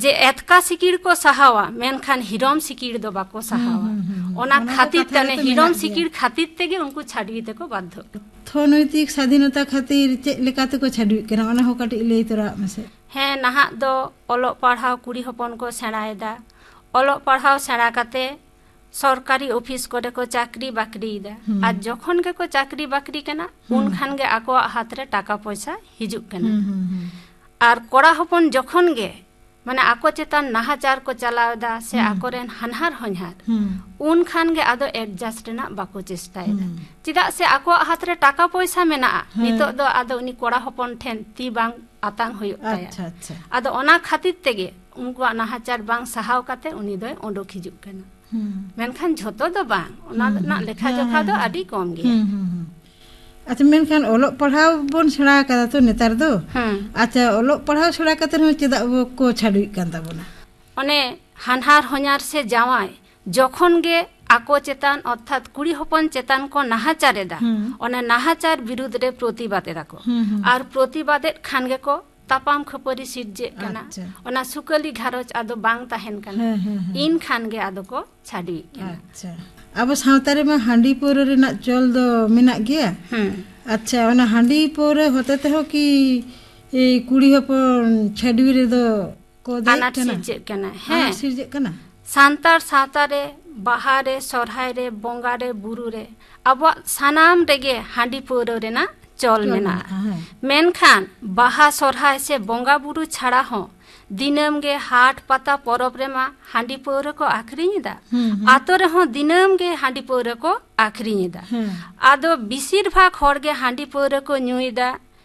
ᱡᱮ ᱮᱛᱠᱟ ᱥᱤᱠᱤᱲ ᱠᱚ ᱥᱟᱦᱟᱣᱟ, ᱢᱮᱱᱠᱷᱟᱱ ᱦᱤᱨᱚᱢ ᱥᱤᱠᱤᱲ ᱫᱚ ᱵᱟᱠᱚ ᱥᱟᱦᱟᱣᱟ᱾ ᱦᱩᱸ, ᱦᱩᱸ, ᱦᱩᱸ, ᱦᱩᱸ᱾ ᱚᱱᱟ ᱚᱱᱟ ᱫᱚ ᱠᱷᱟᱹᱛᱤᱨ ᱠᱟᱛᱷᱟ ᱛᱮ, ᱨᱮᱛᱚ ᱦᱤᱨᱚᱢ ᱢᱮᱱᱟᱜ ᱜᱮᱭᱟ᱾ ᱥᱤᱠᱤᱲ ᱠᱷᱟᱹᱛᱤᱨ ᱛᱮᱜᱮ ᱩᱱᱠᱩ ᱪᱷᱟᱹᱰᱣᱤ ᱛᱮᱠᱚ ᱵᱟᱫᱽᱫᱷᱚᱜ ᱠᱟᱱᱟ᱾ ᱚᱨᱛᱷᱚᱱᱳᱭᱛᱤᱠ ᱥᱟᱫᱷᱤᱱᱚᱛᱟ ᱠᱷᱟᱹᱛᱤᱨ ᱪᱮᱫ ᱞᱮᱠᱟ ᱛᱮᱠᱚ ᱪᱷᱟᱹᱰᱣᱤᱜ ᱠᱟᱱᱟ, ᱚᱱᱟ ᱦᱚᱸ ᱠᱟᱹᱴᱤᱡ ᱞᱟᱹᱭ ᱛᱚᱨᱟᱣᱟᱜ ᱢᱮᱥᱮ᱾ ᱦᱮᱸ, ᱱᱟᱦᱟᱜ ᱫᱚ ᱚᱞᱚᱜ ᱯᱟᱲᱦᱟᱣ ᱠᱩᱲᱤ ᱦᱚᱯᱚᱱ ᱠᱚ ᱥᱮᱬᱟᱭᱮᱫᱟ᱾ ᱚᱞᱚᱜ ᱯᱟᱲᱦᱟᱣ ᱥᱮᱬᱟ ᱠᱟᱛᱮ ᱥᱚᱨᱠᱟᱨᱤ ᱚᱯᱷᱤᱥ ᱠᱚᱨᱮ ᱠᱚ ᱪᱟᱹᱠᱨᱤ ᱵᱟᱹᱠᱨᱤᱭᱮᱫᱟ᱾ ᱦᱩᱸ᱾ ᱟᱨ ᱡᱚᱠᱷᱚᱱ ᱜᱮᱠᱚ ᱪᱟᱹᱠᱨᱤ ᱵᱟᱹᱠᱨᱤ ᱠᱟᱱᱟ, ᱦᱩᱸ᱾ ᱩᱱ ᱠᱷᱟᱱ ᱜᱮ ᱟᱠᱚᱣᱟᱜ ᱦᱟᱛ ᱨᱮ ᱴᱟᱠᱟ ᱯᱚᱭᱥᱟ ᱦᱤᱡᱩᱜ ᱠᱟᱱᱟ᱾ ᱦᱩᱸ, ᱦᱩᱸ, ᱦᱩᱸ᱾ ᱟᱨ ᱠᱚᱲᱟ ᱦᱚᱯᱚᱱ ᱡᱚᱠᱷᱚᱱ ᱜᱮ, ᱢᱟᱱᱮ, ᱟᱠᱚ ᱪᱮᱛᱟᱱ ᱱᱟᱦᱟᱪᱟᱨ ᱠᱚ ᱪᱟᱞᱟᱣ ᱮᱫᱟ ᱥᱮ ᱦᱩᱸ᱾ ᱟᱠᱚᱨᱮᱱ ᱦᱟᱱᱦᱟᱨ ᱦᱚᱧᱦᱟᱨ, ᱦᱩᱸ᱾ ᱩᱱ ᱠᱷᱟᱱ ᱜᱮ ᱟᱫᱚ adjust ᱨᱮᱱᱟᱜ ᱵᱟᱠᱚ ᱪᱮᱥᱴᱟᱭᱮᱫᱟ᱾ ᱦᱩᱸ᱾ ᱪᱮᱫᱟᱜ ᱥᱮ ᱟᱠᱚᱣᱟᱜ ᱦᱟᱛ ᱨᱮ ᱴᱟᱠᱟ ᱯᱚᱭᱥᱟ ᱢᱮᱱᱟᱜᱼᱟ, ᱦᱮᱸ᱾ ᱱᱤᱛᱚᱜ ᱫᱚ ᱟᱫᱚ ᱩᱱᱤ ᱠᱚᱲᱟ ᱦᱚᱯᱚᱱ ᱴᱷᱮᱱ ᱛᱤ ᱵᱟᱝ ᱟᱛᱟᱝ ᱦᱩᱭᱩᱜ ᱛᱟᱭᱟ᱾ ᱟᱪᱪᱷᱟ, ᱟᱪᱪᱷᱟ᱾ ᱟᱫᱚ ᱚᱱᱟ ᱠᱷᱟᱹᱛᱤᱨ ᱛᱮᱜᱮ ᱩᱱᱠᱩᱣᱟᱜ ᱱᱟᱦᱟᱪᱟᱨ ᱵᱟᱝ ᱥᱟᱦᱟᱣ ᱠᱟᱛᱮ ᱩᱱᱤ ᱫᱚᱭ ᱚᱰᱚᱠ ᱦᱤᱡᱩᱜ ᱠᱟᱱᱟ᱾ ᱦᱩᱸ᱾ ᱢᱮᱱᱠᱷᱟᱱ ᱡᱷᱚᱛᱚ ᱫᱚ ᱵᱟᱝ, ᱚᱱᱟ ᱦᱩᱸ, ᱨᱮᱱᱟᱜ ᱦᱩᱸ᱾ ᱞᱮᱠᱷᱟ ᱦᱮᱸ, ᱡᱚᱠᱷᱟ ᱦᱮᱸ, ᱫᱚ ᱦᱮᱸ᱾ ᱟᱹᱰᱤ ᱠᱚᱢ ᱜᱮᱭᱟ᱾ ᱦᱩᱸ, ᱦᱩᱸ, ᱦᱩᱸ᱾ ᱟᱪᱪᱷᱟ, ᱢᱮᱱᱠᱷᱟᱱ ᱚᱞᱚᱜ ᱯᱟᱲᱦᱟᱣ ᱵᱚᱱ ᱥᱮᱬᱟ ᱟᱠᱟᱫᱟ ᱛᱚ ᱱᱮᱛᱟᱨ ᱫᱚ᱾ ᱦᱩᱸ᱾ ᱟᱪᱪᱷᱟ, ᱚᱞᱚᱜ ᱯᱟᱲᱦᱟᱣ ᱥᱮᱬᱟ ᱠᱟᱛᱮ ᱦᱚᱸ ᱪᱮᱫᱟᱜ ᱵᱚ-, ᱠᱚ ᱪᱷᱟᱹᱰᱣᱤᱜ ᱠᱟᱱ ᱛᱟᱵᱚᱱᱟ? ᱚᱱᱮ ᱦᱟᱱᱦᱟᱨ ᱦᱚᱧᱦᱟᱨ ᱥᱮ ᱡᱟᱶᱟᱭ ᱡᱚᱠᱷᱚᱱ ᱜᱮ ᱟᱠᱚ ᱪᱮᱛᱟᱱ, ᱚᱨᱛᱷᱟᱛ ᱠᱩᱲᱤ ᱦᱚᱯᱚᱱ ᱪᱮᱛᱟᱱ ᱠᱚ ᱱᱟᱦᱟᱪᱟᱨ ᱮᱫᱟ, ᱦᱩᱸ᱾ ᱚᱱᱟ ᱱᱟᱦᱟᱪᱟᱨ ᱵᱤᱨᱩᱫᱽ ᱨᱮ ᱯᱨᱚᱛᱤᱵᱟᱫ ᱮᱫᱟ ᱠᱚ᱾ ᱦᱩᱸ, ᱦᱩᱸ᱾ ᱟᱨ ᱯᱨᱚᱛᱤᱵᱟᱫ ᱮᱫ ᱠᱷᱟᱱ ᱜᱮᱠᱚ ᱛᱟᱯᱟᱢ ᱠᱷᱟᱹᱯᱟᱹᱨᱤ ᱥᱤᱨᱡᱟᱹᱜ ᱠᱟᱱᱟ᱾ ᱟᱪᱪᱷᱟ᱾ ᱚᱱᱟ ᱥᱩᱠᱟᱹᱞᱤ ᱜᱷᱟᱨᱚᱸᱡᱽ ᱟᱫᱚ ᱵᱟᱝ ᱛᱟᱦᱮᱱ ᱠᱟᱱᱟ᱾ ᱦᱮᱸ, ᱦᱮᱸ, ᱦᱮᱸ᱾ ᱤᱱ ᱠᱷᱟᱱ ᱜᱮ ᱟᱫᱚ ᱠᱚ ᱪᱷᱟᱹᱰᱣᱤᱜ ᱠᱟᱱᱟ᱾ ᱟᱪᱪᱷᱟ᱾ ᱟᱵᱚ ᱥᱟᱶᱛᱟ ᱨᱮᱢᱟ ᱦᱟᱺᱰᱤ ᱯᱟᱹᱣᱨᱟᱹ ᱨᱮᱱᱟᱜ ᱪᱚᱞ ᱫᱚ ᱢᱮᱱᱟᱜ ᱜᱮᱭᱟ᱾ ᱦᱩᱸ᱾ ᱟᱪᱪᱷᱟ, ᱚᱱᱟ ᱦᱟᱺᱰᱤ ᱯᱟᱹᱣᱨᱟᱹ ᱦᱚᱛᱮ ᱛᱮᱦᱚᱸ ᱠᱤ, ᱮ, ᱠᱩᱲᱤ ᱦᱚᱯᱚᱱ ᱪᱷᱟᱹᱰᱣᱤ ᱨᱮᱫᱚ ᱠᱚ ᱫᱟᱹᱭᱤᱜ ᱟᱱᱟᱴ ᱠᱟᱱᱟ? ᱥᱤᱨᱡᱟᱹᱜ ᱠᱟᱱᱟ᱾ ᱦᱮᱸ᱾ ᱟᱱᱟᱴ ᱥᱤᱨᱡᱟᱹᱜ ᱠᱟᱱᱟ? ᱥᱟᱱᱛᱟᱲ ᱥᱟᱶᱛᱟ ᱨᱮ ᱵᱟᱦᱟ ᱨᱮ, ᱥᱚᱨᱦᱟᱭ ᱨᱮ, ᱵᱚᱸᱜᱟ ᱨᱮ, ᱵᱩᱨᱩ ᱨᱮ, ᱟᱵᱚᱣᱟᱜ ᱥᱟᱱᱟᱢ ᱨᱮᱜᱮ ᱦᱟᱺᱰᱤ ᱯᱟᱹᱣᱨᱟᱹ ᱨᱮᱱᱟᱜ ᱪᱚᱞ ᱪᱚᱞ ᱢᱮᱱᱟᱜᱼᱟ᱾ ᱢᱮᱱᱟᱜᱼᱟ, ᱦᱮᱸ᱾ ᱢᱮᱱᱠᱷᱟᱱ ᱵᱟᱦᱟ, ᱥᱚᱨᱦᱟᱭ ᱥᱮ ᱵᱚᱸᱜᱟ ᱵᱩᱨᱩ ᱪᱷᱟᱲᱟ ᱦᱚᱸ ᱫᱤᱱᱟᱹᱢ ᱜᱮ ᱦᱟᱴ ᱯᱟᱛᱟ ᱯᱚᱨᱚᱵᱽ ᱨᱮᱢᱟ ᱦᱟᱺᱰᱤ ᱯᱟᱹᱣᱨᱟᱹ ᱠᱚ ᱟᱹᱠᱷᱨᱤᱧ ᱮᱫᱟ᱾ ᱦᱩᱸ, ᱦᱩᱸ᱾ ᱟᱛᱳ ᱨᱮᱦᱚᱸ ᱫᱤᱱᱟᱹᱢ ᱜᱮ ᱦᱟᱺᱰᱤ ᱯᱟᱹᱣᱨᱟᱹ ᱠᱚ ᱟᱹᱠᱷᱨᱤᱧ ᱮᱫᱟ᱾ ᱦᱮᱸ᱾ ᱟᱫᱚ ᱵᱮᱥᱤᱨ ᱵᱷᱟᱜᱽ ᱦᱚᱲ ᱜᱮ ᱦᱟᱺᱰᱤ ᱯᱟᱹᱣᱨᱟᱹ ᱠᱚ ᱧᱩᱭᱮᱫᱟ᱾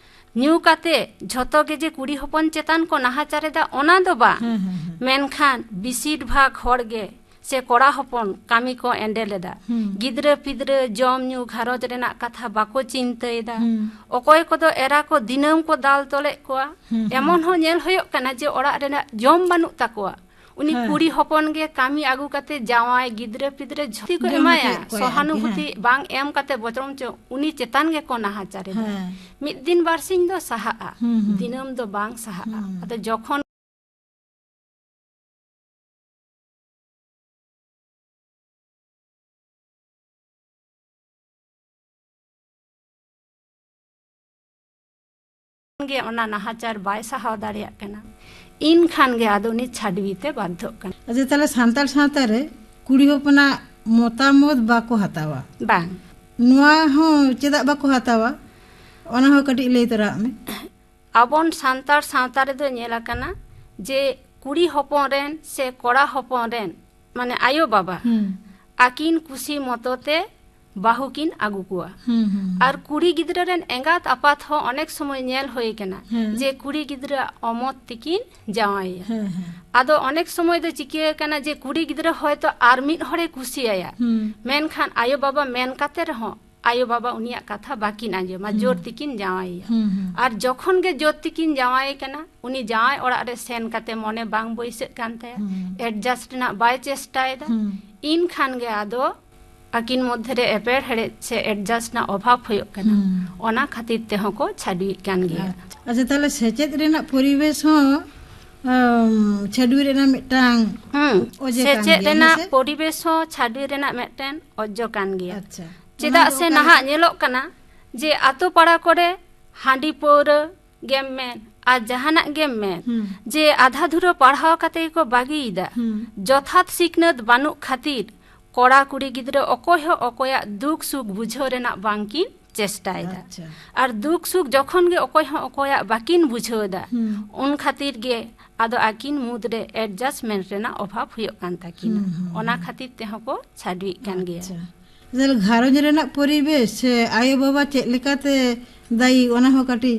ᱧᱩ ᱠᱟᱛᱮ ᱡᱷᱚᱛᱚ ᱜᱮ ᱡᱮ ᱠᱩᱲᱤ ᱦᱚᱯᱚᱱ ᱪᱮᱛᱟᱱ ᱠᱚ ᱱᱟᱦᱟᱪᱟᱨ ᱮᱫᱟ, ᱚᱱᱟ ᱫᱚ ᱵᱟᱝ᱾ ᱦᱮᱸ, ᱦᱮᱸ, ᱦᱮᱸ᱾ ᱢᱮᱱᱠᱷᱟᱱ ᱵᱮᱥᱤᱨ ᱵᱷᱟᱜᱽ ᱦᱚᱲ ᱜᱮ ᱥᱮ ᱠᱚᱲᱟ ᱦᱚᱯᱚᱱ ᱠᱟᱹᱢᱤ ᱠᱚ ᱮᱸᱰᱮ ᱞᱮᱫᱟ᱾ ᱦᱩᱸ᱾ ᱜᱤᱫᱽᱨᱟᱹ ᱯᱤᱫᱽᱨᱟᱹ ᱡᱚᱢ ᱧᱩ ᱜᱷᱟᱨᱚᱸᱡᱽ ᱨᱮᱱᱟᱜ ᱠᱟᱛᱷᱟ ᱵᱟᱠᱚ ᱪᱤᱱᱛᱟᱹᱭᱮᱫᱟ᱾ ᱦᱩᱸ᱾ ᱚᱠᱚᱭ ᱠᱚᱫᱚ ᱮᱨᱟ ᱠᱚ ᱫᱤᱱᱟᱹᱢ ᱠᱚ ᱫᱟᱞ ᱛᱚᱞᱮᱫ ᱠᱚᱣᱟ᱾ ᱦᱩᱸ, ᱦᱩᱸ᱾ ᱮᱢᱚᱱ ᱦᱚᱸ ᱧᱮᱞ ᱦᱩᱭᱩᱜ ᱠᱟᱱᱟ ᱡᱮ ᱚᱲᱟᱜ ᱨᱮᱱᱟᱜ ᱡᱚᱢ ᱵᱟᱹᱱᱩᱜ ᱛᱟᱠᱚᱣᱟ᱾ ᱩᱱᱤ ᱦᱮᱸ᱾ ᱠᱩᱲᱤ ᱦᱚᱯᱚᱱ ᱜᱮ ᱠᱟᱹᱢᱤ ᱟᱹᱜᱩ ᱠᱟᱛᱮ ᱡᱟᱶᱟᱭ ᱜᱤᱫᱽᱨᱟᱹ ᱯᱤᱫᱽᱨᱟᱹ ᱡᱷᱚᱛᱚ ᱠᱚ ᱡᱚᱢ ᱮᱢᱟᱭᱟ᱾ ᱦᱚᱪᱚᱭᱮᱫ ᱠᱚᱣᱟᱭ ᱟᱨᱠᱤ, ᱥᱚᱦᱟᱱᱩᱵᱷᱩᱛᱤ ᱦᱮᱸ᱾ ᱵᱟᱝ ᱮᱢ ᱠᱟᱛᱮ ᱵᱚᱪᱚᱝ ᱪᱚ ᱩᱱᱤ ᱪᱮᱛᱟᱱ ᱜᱮᱠᱚ ᱱᱟᱦᱟᱪᱟᱨ ᱮᱫᱟ᱾ ᱦᱮᱸ᱾ ᱢᱤᱫ ᱫᱤᱱ ᱵᱟᱨᱥᱤᱧ ᱫᱚ ᱥᱟᱦᱟᱜᱼᱟ, ᱦᱩᱸ, ᱦᱩᱸ᱾ ᱫᱤᱱᱟᱹᱢ ᱫᱚ ᱵᱟᱝ ᱥᱟᱦᱟᱜᱼᱟ᱾ ᱦᱩᱸ᱾ ᱟᱫᱚ ᱡᱚᱠᱷᱚᱱ ᱜᱮ ᱚᱱᱟ ᱱᱟᱦᱟᱪᱟᱨ ᱵᱟᱭ ᱥᱟᱦᱟᱣ ᱫᱟᱲᱮᱭᱟᱜ ᱠᱟᱱᱟ, ᱤᱱ ᱠᱷᱟᱱ ᱜᱮ ᱟᱫᱚ ᱩᱱᱤ ᱪᱷᱟᱹᱰᱣᱤ ᱛᱮ ᱵᱟᱫᱽᱫᱷᱚᱜ ᱠᱟᱱᱟ᱾ ᱟᱪᱪᱷᱟ, ᱛᱟᱦᱞᱮ ᱥᱟᱱᱛᱟᱲ ᱥᱟᱶᱛᱟ ᱨᱮ ᱠᱩᱲᱤ ᱦᱚᱯᱚᱱᱟᱜ ᱢᱚᱛᱟᱢᱚᱛ ᱵᱟᱠᱚ ᱦᱟᱛᱟᱣᱟ, ᱵᱟᱝ᱾ ᱱᱚᱣᱟ ᱦᱚᱸ ᱪᱮᱫᱟᱜ ᱵᱟᱠᱚ ᱦᱟᱛᱟᱣᱟ, ᱚᱱᱟ ᱦᱚᱸ ᱠᱟᱹᱴᱤᱡ ᱞᱟᱹᱭ ᱛᱚᱨᱟᱜ ᱢᱮ᱾ ᱟᱵᱚᱱ ᱥᱟᱱᱛᱟᱲ ᱥᱟᱶᱛᱟ ᱨᱮᱫᱚ ᱧᱮᱞ ᱟᱠᱟᱱᱟ ᱡᱮ ᱠᱩᱲᱤ ᱦᱚᱯᱚᱱ ᱨᱮᱱ ᱥᱮ ᱠᱚᱲᱟ ᱦᱚᱯᱚᱱ ᱨᱮᱱ, ᱢᱟᱱᱮ ᱟᱭᱳ ᱵᱟᱵᱟ, ᱦᱩᱸ᱾ ᱟᱹᱠᱤᱱ ᱠᱩᱥᱤ ᱢᱚᱛᱚ ᱛᱮ ᱵᱟᱹᱦᱩ ᱠᱤᱱ ᱟᱹᱜᱩ ᱠᱚᱣᱟ᱾ ᱦᱩᱸ, ᱦᱩᱸ, ᱦᱩᱸ᱾ ᱟᱨ ᱠᱩᱲᱤ ᱜᱤᱫᱽᱨᱟᱹ ᱨᱮᱱ ᱮᱸᱜᱟᱛ ᱟᱯᱟᱛ ᱦᱚᱸ ᱚᱱᱮᱠ ᱥᱚᱢᱚᱭ ᱧᱮᱞ ᱦᱩᱭ ᱠᱟᱱᱟ ᱦᱮᱸ᱾ ᱡᱮ ᱠᱩᱲᱤ ᱜᱤᱫᱽᱨᱟᱹ ᱚᱢᱚᱛ ᱛᱮᱠᱤᱱ ᱡᱟᱶᱟᱭᱮᱭᱟ᱾ ᱦᱮᱸ, ᱦᱮᱸ᱾ ᱟᱫᱚ ᱚᱱᱮᱠ ᱥᱚᱢᱚᱭ ᱫᱚ ᱪᱤᱠᱟᱹ ᱠᱟᱱᱟ ᱡᱮ ᱠᱩᱲᱤ ᱜᱤᱫᱽᱨᱟᱹ ᱦᱚᱭᱛᱚ ᱟᱨ ᱢᱤᱫ ᱦᱚᱲᱮ ᱠᱩᱥᱤᱭᱟᱭᱟ, ᱦᱩᱸ᱾ ᱢᱮᱱᱠᱷᱟᱱ ᱟᱭᱳ ᱵᱟᱵᱟ ᱢᱮᱱ ᱠᱟᱛᱮ ᱨᱮᱦᱚᱸ ᱟᱭᱳ ᱵᱟᱵᱟ ᱩᱱᱤᱭᱟᱜ ᱠᱟᱛᱷᱟ ᱵᱟᱹᱠᱤᱱ ᱟᱸᱡᱚᱢᱟ, ᱦᱩᱸ᱾ ᱡᱳᱨ ᱛᱮᱠᱤᱱ ᱡᱟᱶᱟᱭᱮᱭᱟ᱾ ᱦᱩᱸ, ᱦᱩᱸ᱾ ᱟᱨ ᱡᱚᱠᱷᱚᱱ ᱜᱮ ᱡᱳᱨ ᱛᱮᱠᱤᱱ ᱡᱟᱶᱟᱭᱮ ᱠᱟᱱᱟ, ᱩᱱᱤ ᱡᱟᱶᱟᱭ ᱚᱲᱟᱜ ᱨᱮ ᱥᱮᱱ ᱠᱟᱛᱮ ᱢᱚᱱᱮ ᱵᱟᱝ ᱵᱟᱹᱭᱥᱟᱹᱜ ᱠᱟᱱ ᱛᱟᱭᱟ, ᱦᱩᱸ᱾ ᱮᱰᱡᱟᱥᱴ ᱨᱮᱱᱟᱜ ᱵᱟᱭ ᱪᱮᱥᱴᱟᱭᱮᱫᱟ, ᱦᱩᱸ᱾ ᱤᱱ ᱠᱷᱟᱱ ᱜᱮ ᱟᱫᱚ ᱟᱹᱠᱤᱱ ᱢᱚᱫᱽᱫᱷᱮ ᱨᱮ ᱮᱯᱮᱨ ᱦᱮᱲᱮᱡ ᱥᱮ ᱮᱰᱡᱟᱥᱴ ᱨᱮᱱᱟᱜ ᱚᱵᱷᱟᱵ ᱦᱩᱭᱩᱜ ᱠᱟᱱᱟ᱾ ᱦᱩᱸ᱾ ᱚᱱᱟ ᱠᱷᱟᱹᱛᱤᱨ ᱛᱮᱦᱚᱸ ᱠᱚ ᱪᱷᱟᱹᱰᱣᱤᱜ ᱠᱟᱱ ᱜᱮᱭᱟ᱾ ᱟᱪᱪᱷᱟ᱾ ᱟᱪᱪᱷᱟ, ᱛᱟᱦᱞᱮ ᱥᱮᱪᱮᱫ ᱨᱮᱱᱟᱜ ᱯᱚᱨᱤᱵᱮᱥ ᱦᱚᱸ, ᱟᱢ, ᱪᱷᱟᱹᱰᱣᱤ ᱨᱮᱱᱟᱜ ᱢᱤᱫᱴᱟᱝ ᱦᱩᱸ᱾ ᱚᱡᱮ ᱠᱟᱱ ᱥᱮᱪᱮᱫ ᱜᱮᱭᱟ, ᱨᱮᱱᱟᱜ ᱦᱮᱸ ᱥᱮ? ᱯᱚᱨᱤᱵᱮᱥ ᱦᱚᱸ ᱪᱷᱟᱹᱰᱣᱤ ᱨᱮᱱᱟᱜ ᱢᱤᱫᱴᱮᱱ ᱚᱡᱚ ᱠᱟᱱ ᱜᱮᱭᱟ᱾ ᱟᱪᱪᱷᱟ᱾ ᱪᱮᱫᱟᱜ ᱚᱱᱟ ᱫᱚ ᱥᱮ ᱚᱠᱟ ᱱᱟᱦᱟᱜ ᱞᱮᱠᱟ? ᱧᱮᱞᱚᱜ ᱠᱟᱱᱟ ᱡᱮ ᱟᱛᱳ ᱯᱟᱲᱟ ᱠᱚᱨᱮ ᱦᱟᱺᱰᱤ ᱯᱟᱹᱣᱨᱟᱹ ᱜᱮᱢ ᱢᱮᱱ ᱟᱨ ᱡᱟᱦᱟᱱᱟᱜ ᱜᱮᱢ ᱢᱮᱱ, ᱦᱩᱸ᱾ ᱡᱮ ᱟᱫᱷᱟ ᱫᱷᱩᱨᱟᱹ ᱯᱟᱲᱦᱟᱣ ᱠᱟᱛᱮ ᱜᱮᱠᱚ ᱵᱟᱹᱜᱤᱭᱮᱫᱟ᱾ ᱦᱩᱸ᱾ ᱡᱚᱛᱷᱟᱛ ᱥᱤᱠᱷᱱᱟᱹᱛ ᱵᱟᱹᱱᱩᱜ ᱠᱷᱟᱹᱛᱤᱨ ᱠᱚᱲᱟ ᱠᱩᱲᱤ ᱜᱤᱫᱽᱨᱟᱹ ᱚᱠᱚᱭ ᱦᱚᱸ ᱚᱠᱚᱭᱟᱜ ᱫᱩᱠ ᱥᱩᱠ ᱵᱩᱡᱷᱟᱹᱣ ᱨᱮᱱᱟᱜ ᱵᱟᱝᱠᱤᱱ ᱪᱮᱥᱴᱟᱭᱮᱫᱟ᱾ ᱟᱪᱪᱷᱟ᱾ ᱟᱨ ᱫᱩᱠ ᱥᱩᱠ ᱡᱚᱠᱷᱚᱱ ᱜᱮ ᱚᱠᱚᱭ ᱦᱚᱸ ᱚᱠᱚᱭᱟᱜ ᱵᱟᱹᱠᱤᱱ ᱵᱩᱡᱷᱟᱹᱣ ᱮᱫᱟ, ᱦᱩᱸ᱾ ᱩᱱ ᱠᱷᱟᱹᱛᱤᱨ ᱜᱮ ᱟᱫᱚ ᱟᱹᱠᱤᱱ ᱢᱩᱫᱽᱨᱮ ᱮᱰᱡᱟᱥᱴᱢᱮᱱᱴ ᱨᱮᱱᱟᱜ ᱚᱵᱷᱟᱵ ᱦᱩᱭᱩᱜ ᱠᱟᱱ ᱛᱟᱹᱠᱤᱱᱟ᱾ ᱦᱩᱸ, ᱦᱩᱸ, ᱚᱱᱟ ᱦᱩᱸ᱾ ᱠᱷᱟᱹᱛᱤᱨ ᱛᱮᱦᱚᱸ ᱠᱚ ᱪᱷᱟᱹᱰᱣᱤᱜ ᱠᱟᱱ ᱜᱮᱭᱟ᱾ ᱟᱪᱪᱷᱟ᱾ ᱛᱟᱦᱞᱮ ᱜᱷᱟᱨᱚᱸᱡᱽ ᱨᱮᱱᱟᱜ ᱯᱚᱨᱤᱵᱮᱥ ᱥᱮ ᱟᱭᱳ ᱵᱟᱵᱟ ᱪᱮᱫ ᱞᱮᱠᱟᱛᱮ ᱫᱟᱭᱤ, ᱚᱱᱟ ᱦᱚᱸ ᱠᱟᱹᱴᱤᱡ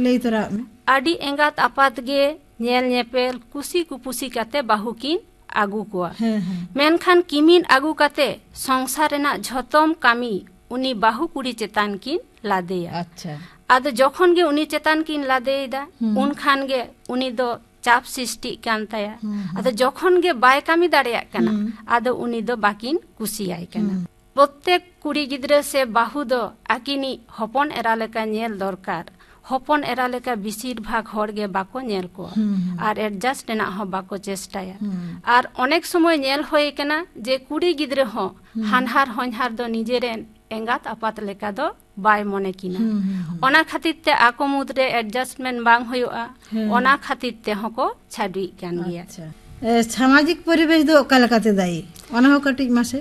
ᱞᱟᱹᱭ ᱛᱚᱨᱟᱜ ᱢᱮ᱾ ᱟᱹᱰᱤ ᱮᱸᱜᱟᱛ ᱟᱯᱟᱛ ᱜᱮ ᱧᱮᱞ ᱧᱮᱯᱮᱞ ᱠᱩᱥᱤ ᱠᱩᱯᱩᱥᱤ ᱠᱟᱛᱮ ᱵᱟᱹᱦᱩ ᱠᱤᱱ ᱟᱹᱜᱩ ᱠᱚᱣᱟ᱾ ᱦᱮᱸ, ᱦᱮᱸ᱾ ᱢᱮᱱᱠᱷᱟᱱ ᱠᱤᱢᱤᱱ ᱟᱹᱜᱩ ᱠᱟᱛᱮ ᱥᱚᱝᱥᱟᱨ ᱨᱮᱱᱟᱜ ᱡᱷᱚᱛᱚᱢ ᱠᱟᱹᱢᱤ ᱩᱱᱤ ᱵᱟᱹᱦᱩ ᱠᱩᱲᱤ ᱪᱮᱛᱟᱱ ᱠᱤᱱ ᱞᱟᱫᱮᱭᱟ᱾ ᱟᱪᱪᱷᱟ᱾ ᱟᱫᱚ ᱡᱚᱠᱷᱚᱱ ᱜᱮ ᱩᱱᱤ ᱪᱮᱛᱟᱱ ᱠᱤᱱ ᱞᱟᱫᱮᱭᱮᱫᱟ, ᱦᱩᱸ᱾ ᱩᱱ ᱠᱷᱟᱱ ᱜᱮ ᱩᱱᱤ ᱫᱚ ᱪᱟᱯ ᱥᱨᱤᱥᱴᱤᱜ ᱠᱟᱱ ᱛᱟᱭᱟ᱾ ᱦᱩᱸ, ᱦᱩᱸ᱾ ᱟᱫᱚ ᱡᱚᱠᱷᱚᱱ ᱜᱮ ᱵᱟᱭ ᱠᱟᱹᱢᱤ ᱫᱟᱲᱮᱭᱟᱜ ᱠᱟᱱᱟ, ᱦᱩᱸ᱾ ᱟᱫᱚ ᱩᱱᱤ ᱫᱚ ᱵᱟᱹᱠᱤᱱ ᱠᱩᱥᱤᱭᱟᱭ ᱠᱟᱱᱟ᱾ ᱦᱩᱸ᱾ ᱯᱨᱚᱛᱮᱠ ᱠᱩᱲᱤ ᱜᱤᱫᱽᱨᱟᱹ ᱥᱮ ᱵᱟᱹᱦᱩ ᱫᱚ ᱟᱹᱠᱤᱱᱤᱡ ᱦᱚᱯᱚᱱ ᱮᱨᱟ ᱞᱮᱠᱟ ᱧᱮᱞ ᱫᱚᱨᱠᱟᱨ᱾ ᱦᱚᱯᱚᱱ ᱮᱨᱟ ᱞᱮᱠᱟ ᱵᱮᱥᱤᱨ ᱵᱷᱟᱜᱽ ᱦᱚᱲ ᱜᱮ ᱵᱟᱠᱚ ᱧᱮᱞ ᱠᱚᱣᱟ᱾ ᱦᱩᱸ, ᱦᱩᱸ᱾ ᱟᱨ adjust ᱨᱮᱱᱟᱜ ᱦᱚᱸ ᱵᱟᱠᱚ ᱪᱮᱥᱴᱟᱭᱟ᱾ ᱦᱩᱸ᱾ ᱟᱨ ᱚᱱᱮᱠ ᱥᱚᱢᱚᱭ ᱧᱮᱞ ᱦᱩᱭ ᱠᱟᱱᱟ ᱡᱮ ᱠᱩᱲᱤ ᱜᱤᱫᱽᱨᱟᱹ ᱦᱚᱸ ᱦᱩᱸ᱾ ᱦᱟᱱᱦᱟᱨ ᱦᱚᱧᱦᱟᱨ ᱫᱚ ᱱᱤᱡᱮᱨᱮᱱ ᱮᱸᱜᱟᱛ ᱟᱯᱟᱛ ᱞᱮᱠᱟ ᱫᱚ ᱵᱟᱭ ᱢᱚᱱᱮ ᱠᱤᱱᱟ᱾ ᱦᱩᱸ, ᱦᱩᱸ, ᱦᱩᱸ᱾ ᱚᱱᱟ ᱠᱷᱟᱹᱛᱤᱨ ᱛᱮ ᱟᱠᱚ ᱢᱩᱫᱽᱨᱮ adjustment ᱵᱟᱝ ᱦᱩᱭᱩᱜᱼᱟ᱾ ᱦᱮᱸ᱾ ᱚᱱᱟ ᱠᱷᱟᱹᱛᱤᱨ ᱛᱮᱦᱚᱸ ᱠᱚ ᱪᱷᱟᱹᱰᱣᱤᱜ ᱠᱟᱱ ᱜᱮᱭᱟ᱾ ᱟᱪᱪᱷᱟ᱾ ᱮ, ᱥᱟᱢᱟᱡᱤᱠ ᱯᱚᱨᱤᱵᱮᱥ ᱫᱚ ᱚᱠᱟ ᱞᱮᱠᱟᱛᱮ ᱫᱟᱭᱤ? ᱚᱱᱟ ᱦᱚᱸ ᱠᱟᱹᱴᱤᱡ ᱢᱟᱥᱮ᱾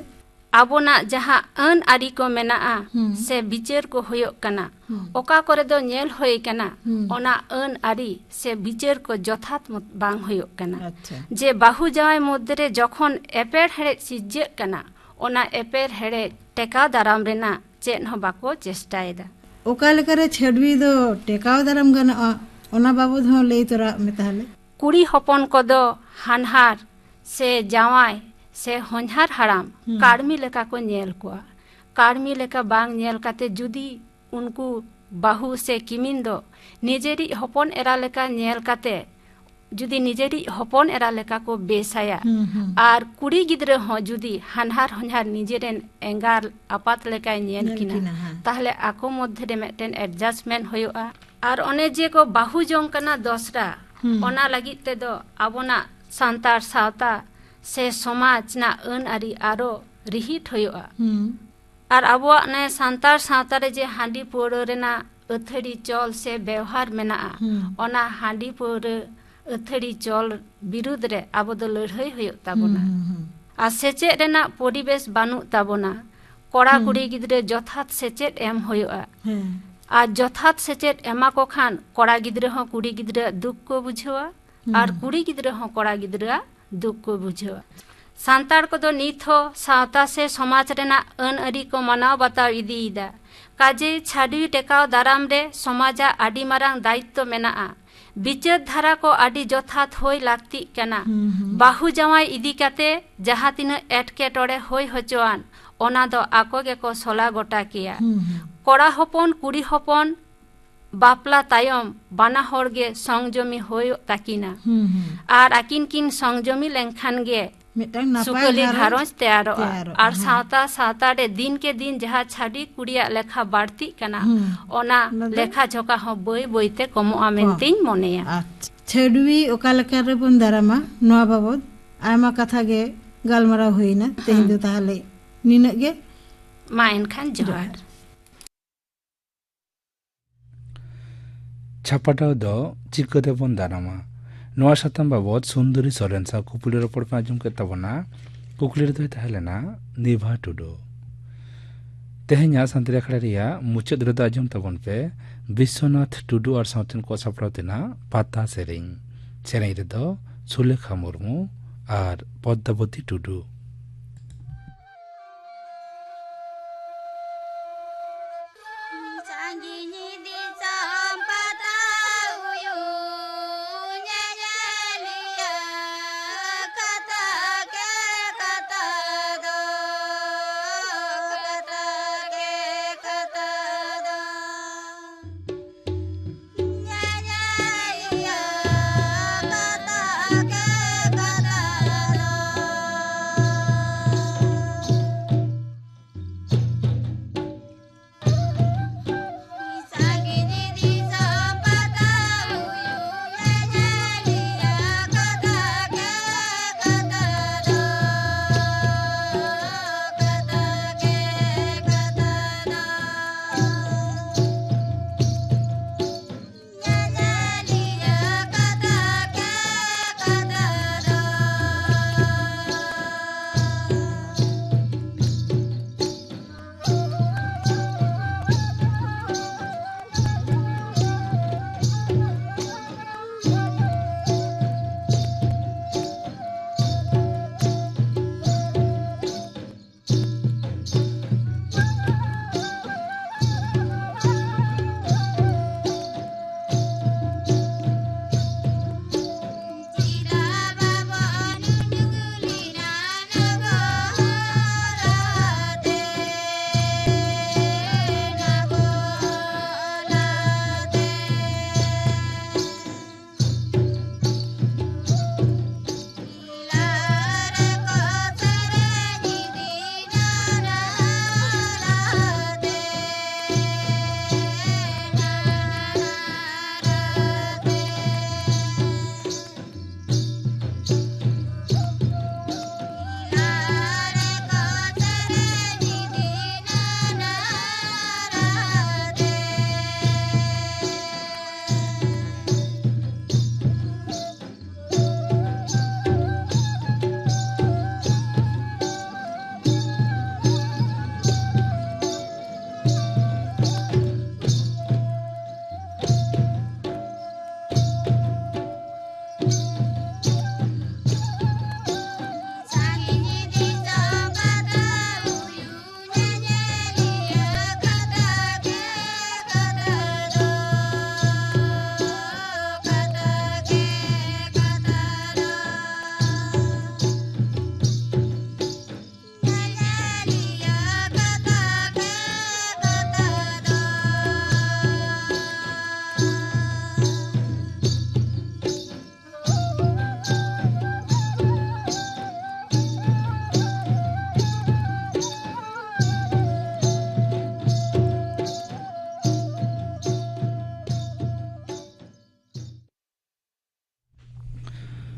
ᱟᱵᱚᱱᱟᱜ ᱡᱟᱦᱟᱸ ᱟᱹᱱ ᱟᱹᱨᱤ ᱠᱚ ᱢᱮᱱᱟᱜᱼᱟ ᱦᱩᱸ᱾ ᱥᱮ ᱵᱤᱪᱟᱹᱨ ᱠᱚ ᱦᱩᱭᱩᱜ ᱠᱟᱱᱟ, ᱦᱩᱸ᱾ ᱚᱠᱟ ᱠᱚᱨᱮ ᱫᱚ ᱧᱮᱞ ᱦᱩᱭ ᱠᱟᱱᱟ, ᱦᱩᱸ᱾ ᱚᱱᱟ ᱟᱹᱱ ᱟᱹᱨᱤ ᱥᱮ ᱵᱤᱪᱟᱹᱨ ᱠᱚ ᱡᱚᱛᱷᱟᱛ ᱢᱚᱛ ᱵᱟᱝ ᱦᱩᱭᱩᱜ ᱠᱟᱱᱟ᱾ ᱟᱪᱪᱷᱟ᱾ ᱡᱮ ᱵᱟᱹᱦᱩ ᱡᱟᱶᱟᱭ ᱢᱚᱫᱽᱫᱷᱮ ᱨᱮ ᱡᱚᱠᱷᱚᱱ ᱮᱯᱮᱨ ᱦᱮᱲᱮᱡ ᱥᱤᱨᱡᱟᱹᱜ ᱠᱟᱱᱟ, ᱚᱱᱟ ᱮᱯᱮᱨ ᱦᱮᱲᱮᱡ ᱴᱮᱠᱟᱣ ᱫᱟᱨᱟᱢ ᱨᱮᱱᱟᱜ ᱪᱮᱫ ᱦᱚᱸ ᱵᱟᱠᱚ ᱪᱮᱥᱴᱟᱭᱮᱫᱟ᱾ ᱚᱠᱟ ᱞᱮᱠᱟᱨᱮ ᱪᱷᱟᱹᱰᱣᱤ ᱫᱚ ᱴᱮᱠᱟᱣ ᱫᱟᱨᱟᱢ ᱜᱟᱱᱚᱜᱼᱟ, ᱚᱱᱟ ᱵᱟᱵᱚᱫ ᱦᱚᱸ ᱞᱟᱹᱭ ᱛᱚᱨᱟᱜ ᱢᱮ ᱛᱟᱦᱞᱮ᱾ ᱠᱩᱲᱤ ᱦᱚᱯᱚᱱ ᱠᱚᱫᱚ ᱦᱟᱱᱦᱟᱨ ᱥᱮ ᱡᱟᱶᱟᱭ ᱥᱮ ᱦᱚᱧᱦᱟᱨ ᱦᱟᱲᱟᱢ ᱦᱩᱸ᱾ ᱠᱟᱹᱲᱢᱤ ᱞᱮᱠᱟ ᱠᱚ ᱧᱮᱞ ᱠᱚᱣᱟ᱾ ᱠᱟᱹᱲᱢᱤ ᱞᱮᱠᱟ ᱵᱟᱝ ᱧᱮᱞ ᱠᱟᱛᱮ ᱡᱩᱫᱤ ᱩᱱᱠᱩ ᱵᱟᱹᱦᱩ ᱥᱮ ᱠᱤᱢᱤᱱ ᱫᱚ ᱱᱤᱡᱮᱨᱤᱡ ᱦᱚᱯᱚᱱ ᱮᱨᱟ ᱞᱮᱠᱟ ᱧᱮᱞ ᱠᱟᱛᱮ ᱡᱩᱫᱤ ᱱᱤᱡᱮᱨᱤᱡ ᱦᱚᱯᱚᱱ ᱮᱨᱟ ᱞᱮᱠᱟ ᱠᱚ ᱵᱮᱥᱟᱭᱟ, ᱦᱩᱸ, ᱦᱩᱸ᱾ ᱟᱨ ᱠᱩᱲᱤ ᱜᱤᱫᱽᱨᱟᱹ ᱦᱚᱸ ᱡᱩᱫᱤ ᱦᱟᱱᱦᱟᱨ ᱦᱚᱧᱦᱟᱨ ᱱᱤᱡᱮᱨᱮᱱ ᱮᱸᱜᱟᱨ ᱟᱯᱟᱛ ᱞᱮᱠᱟᱭ ᱧᱮᱞ ᱧᱮᱞ ᱠᱤᱱᱟ, ᱠᱤᱱᱟ, ᱦᱮᱸ᱾ ᱛᱟᱦᱞᱮ ᱟᱠᱚ ᱢᱚᱫᱽᱫᱷᱮ ᱨᱮ ᱢᱤᱫᱴᱮᱱ adjustment ᱦᱩᱭᱩᱜᱼᱟ᱾ ᱟᱨ ᱚᱱᱮ ᱡᱮ ᱠᱚ ᱵᱟᱹᱦᱩ ᱡᱚᱝ ᱠᱟᱱᱟ ᱫᱚᱥᱨᱟ, ᱦᱩᱸ᱾ ᱚᱱᱟ ᱞᱟᱹᱜᱤᱫ ᱛᱮᱫᱚ ᱟᱵᱚᱱᱟᱜ ᱥᱟᱱᱛᱟᱲ ᱥᱟᱶᱛᱟ ᱥᱮ ᱥᱚᱢᱟᱡᱽ ᱨᱮᱱᱟᱜ ᱟᱹᱱ ᱟᱹᱨᱤ ᱟᱨᱚ ᱨᱤᱦᱤᱴ ᱦᱩᱭᱩᱜᱼᱟ᱾ ᱦᱩᱸ᱾ ᱟᱨ ᱟᱵᱚᱣᱟᱜ ᱱᱚᱣᱟ ᱥᱟᱱᱛᱟᱲ ᱥᱟᱶᱛᱟ ᱨᱮ ᱡᱮ ᱦᱟᱺᱰᱤ ᱯᱟᱹᱣᱨᱟᱹ ᱨᱮᱱᱟᱜ ᱟᱹᱛᱷᱟᱹᱲᱤ ᱪᱚᱞ ᱥᱮ ᱵᱮᱣᱦᱟᱨ ᱢᱮᱱᱟᱜᱼᱟ, ᱦᱩᱸ᱾ ᱚᱱᱟ ᱦᱟᱺᱰᱤ ᱯᱟᱹᱣᱨᱟᱹ ᱟᱹᱛᱷᱟᱹᱲᱤ ᱪᱚᱞ ᱵᱤᱨᱩᱫᱽ ᱨᱮ ᱟᱵᱚ ᱫᱚ ᱞᱟᱹᱲᱦᱟᱹᱭ ᱦᱩᱭᱩᱜ ᱛᱟᱵᱚᱱᱟ᱾ ᱦᱩᱸ, ᱦᱩᱸ, ᱦᱩᱸ᱾ ᱟᱨ ᱥᱮᱪᱮᱫ ᱨᱮᱱᱟᱜ ᱯᱚᱨᱤᱵᱮᱥ ᱵᱟᱹᱱᱩᱜ ᱛᱟᱵᱚᱱᱟ᱾ ᱠᱚᱲᱟ ᱦᱩᱸ᱾ ᱠᱩᱲᱤ ᱜᱤᱫᱽᱨᱟᱹ ᱡᱚᱛᱷᱟᱛ ᱥᱮᱪᱮᱫ ᱮᱢ ᱦᱩᱭᱩᱜᱼᱟ᱾ ᱦᱮᱸ᱾ ᱟᱨ ᱡᱚᱛᱷᱟᱛ ᱥᱮᱪᱮᱫ ᱮᱢᱟ ᱠᱚ ᱠᱷᱟᱱ ᱠᱚᱲᱟ ᱜᱤᱫᱽᱨᱟᱹ ᱦᱚᱸ ᱠᱩᱲᱤ ᱜᱤᱫᱽᱨᱟᱹᱣᱟᱜ ᱫᱩᱠ ᱠᱚ ᱵᱩᱡᱷᱟᱹᱣᱟ, ᱦᱩᱸ᱾ ᱟᱨ ᱠᱩᱲᱤ ᱜᱤᱫᱽᱨᱟᱹ ᱦᱚᱸ ᱠᱚᱲᱟ ᱜᱤᱫᱽᱨᱟᱹᱣᱟᱜ ᱫᱩᱠ ᱠᱚ ᱵᱩᱡᱷᱟᱹᱣᱟ᱾ ᱥᱟᱱᱛᱟᱲ ᱠᱚᱫᱚ ᱱᱤᱛ ᱦᱚᱸ ᱥᱟᱶᱛᱟ ᱥᱮ ᱥᱚᱢᱟᱡᱽ ᱨᱮᱱᱟᱜ ᱟᱹᱱ ᱟᱹᱨᱤ ᱠᱚ ᱢᱟᱱᱟᱣ ᱵᱟᱛᱟᱣ ᱤᱫᱤᱭᱮᱫᱟ᱾ ᱠᱟᱡᱮᱭ ᱪᱷᱟᱹᱰᱣᱤ ᱴᱮᱠᱟᱣ ᱫᱟᱨᱟᱢ ᱨᱮ ᱥᱚᱢᱟᱡᱟᱜ ᱟᱹᱰᱤ ᱢᱟᱨᱟᱝ ᱫᱟᱭᱤᱛᱛᱚ ᱢᱮᱱᱟᱜᱼᱟ᱾ ᱵᱤᱪᱟᱹᱨ ᱫᱷᱟᱨᱟ ᱠᱚ ᱟᱹᱰᱤ ᱡᱚᱛᱷᱟᱛ ᱦᱩᱭ ᱞᱟᱹᱠᱛᱤᱜ ᱠᱟᱱᱟ᱾ ᱦᱩᱸ, ᱦᱩᱸ᱾ ᱵᱟᱹᱦᱩ ᱡᱟᱶᱟᱭ ᱤᱫᱤ ᱠᱟᱛᱮ ᱡᱟᱦᱟᱸ ᱛᱤᱱᱟᱹᱜ ᱮᱴᱠᱮᱴᱚᱬᱮ ᱦᱩᱭ ᱦᱚᱪᱚᱣᱟᱱ, ᱚᱱᱟ ᱫᱚ ᱟᱠᱚ ᱜᱮᱠᱚ ᱥᱚᱞᱟ ᱜᱚᱴᱟ ᱠᱮᱭᱟ᱾ ᱦᱩᱸ, ᱦᱩᱸ᱾ ᱠᱚᱲᱟ ᱦᱚᱯᱚᱱ, ᱠᱩᱲᱤ ᱦᱚᱯᱚᱱ ᱵᱟᱯᱞᱟ ᱛᱟᱭᱚᱢ ᱵᱟᱱᱟ ᱦᱚᱲ ᱜᱮ ᱥᱚᱝᱡᱚᱢᱤ ᱦᱩᱭᱩᱜ ᱛᱟᱹᱠᱤᱱᱟ᱾ ᱦᱩᱸ, ᱦᱩᱸ᱾ ᱟᱨ ᱟᱹᱠᱤᱱ ᱠᱤᱱ ᱥᱚᱝᱡᱚᱢᱤ ᱞᱮᱱᱠᱷᱟᱱ ᱜᱮ ᱢᱤᱫᱴᱟᱝ ᱱᱟᱯᱟᱭ ᱥᱩᱠᱟᱹᱞᱤ ᱜᱷᱟᱨᱚᱸᱡᱽ ᱜᱷᱟᱨᱚᱸᱡᱽ ᱛᱮᱭᱟᱨᱚᱜᱼᱟ᱾ ᱛᱮᱭᱟᱨᱚᱜᱼᱟ, ᱟᱨ ᱦᱮᱸ᱾ ᱥᱟᱶᱛᱟ, ᱥᱟᱶᱛᱟ ᱨᱮ ᱫᱤᱱ ᱠᱮ ᱫᱤᱱ ᱡᱟᱦᱟᱸ ᱪᱷᱟᱹᱰᱤ ᱠᱩᱲᱤᱭᱟᱜ ᱞᱮᱠᱷᱟ ᱵᱟᱹᱲᱛᱤᱜ ᱠᱟᱱᱟ, ᱦᱩᱸ᱾ ᱚᱱᱟ ᱚᱱᱟ ᱫᱚ ᱞᱮᱠᱷᱟ ᱡᱚᱠᱷᱟ ᱦᱚᱸ ᱵᱟᱹᱭ ᱵᱟᱹᱭ ᱛᱮ ᱠᱚᱢᱚᱜᱼᱟ ᱠᱚᱢ᱾ ᱢᱮᱱᱛᱮᱧ ᱢᱚᱱᱮᱭᱟ᱾ ᱟᱪᱪᱷᱟ᱾ ᱪᱷᱟᱹᱰᱣᱤ ᱚᱠᱟ ᱞᱮᱠᱟ ᱨᱮᱵᱚᱱ ᱫᱟᱨᱟᱢᱟ, ᱱᱚᱣᱟ ᱵᱟᱵᱚᱫ ᱟᱭᱢᱟ ᱠᱟᱛᱷᱟ ᱜᱮ ᱜᱟᱞᱢᱟᱨᱟᱣ ᱦᱩᱭᱱᱟ᱾ ᱛᱮᱦᱮᱧ ᱦᱩᱸ᱾ ᱫᱚ ᱛᱟᱦᱚᱞᱮ ᱱᱤᱱᱟᱹᱜ ᱜᱮ᱾ ᱢᱟ ᱮᱱᱠᱷᱟᱱ ᱡᱚᱦᱟᱨ᱾ ᱡᱚᱦᱟᱨ᱾ ᱪᱷᱟᱯᱟᱰᱟᱣ ᱫᱚ ᱪᱤᱠᱟᱹ ᱛᱮᱵᱚᱱ ᱫᱟᱨᱟᱢᱟ? ᱱᱚᱣᱟ ᱥᱟᱛᱟᱢ ᱵᱟᱵᱚᱫ ᱥᱩᱱᱫᱚᱨᱤ ᱥᱚᱨᱮᱱ ᱥᱟᱶ ᱠᱩᱠᱞᱤ ᱨᱚᱯᱚᱲ ᱯᱮ ᱟᱸᱡᱚᱢ ᱠᱮᱫ ᱛᱟᱵᱚᱱᱟ᱾ ᱠᱩᱠᱞᱤ ᱨᱮᱫᱚᱭ ᱛᱟᱦᱮᱸ ᱞᱮᱱᱟ ᱱᱤᱵᱷᱟ ᱴᱩᱰᱩ᱾ ᱛᱮᱦᱮᱧᱟᱜ ᱥᱟᱱᱛᱟᱲᱤ ᱟᱠᱷᱲᱟ ᱨᱮᱭᱟᱜ ᱢᱩᱪᱟᱹᱫ ᱨᱮᱫᱚ ᱟᱸᱡᱚᱢ ᱛᱟᱵᱚᱱ ᱯᱮ ᱵᱤᱥᱥᱚᱱᱟᱛᱷ ᱴᱩᱰᱩ ᱟᱨ ᱥᱟᱶᱛᱮᱱ ᱠᱚ ᱥᱟᱯᱲᱟᱣ ᱛᱮᱱᱟᱜ ᱯᱟᱛᱟ ᱥᱮᱨᱮᱧ᱾ ᱥᱮᱨᱮᱧ ᱨᱮᱫᱚ ᱥᱩᱞᱮᱠᱷᱟ ᱢᱩᱨᱢᱩ ᱟᱨ ᱯᱚᱫᱽᱫᱟᱵᱚᱛᱤ ᱴᱩᱰᱩ᱾ ᱥᱟᱺᱜᱤᱧ ᱫᱤᱥᱚᱢ ᱯᱟᱛᱟ ᱦᱩᱭᱩᱜ ᱧᱮᱧᱮᱞᱤᱭᱟᱹ, ᱠᱟᱛᱷᱟ ᱜᱮ ᱠᱟᱛᱷᱟ ᱫᱚ, ᱠᱟᱛᱷᱟ ᱜᱮ ᱠᱟᱛᱷᱟ ᱫᱚ᱾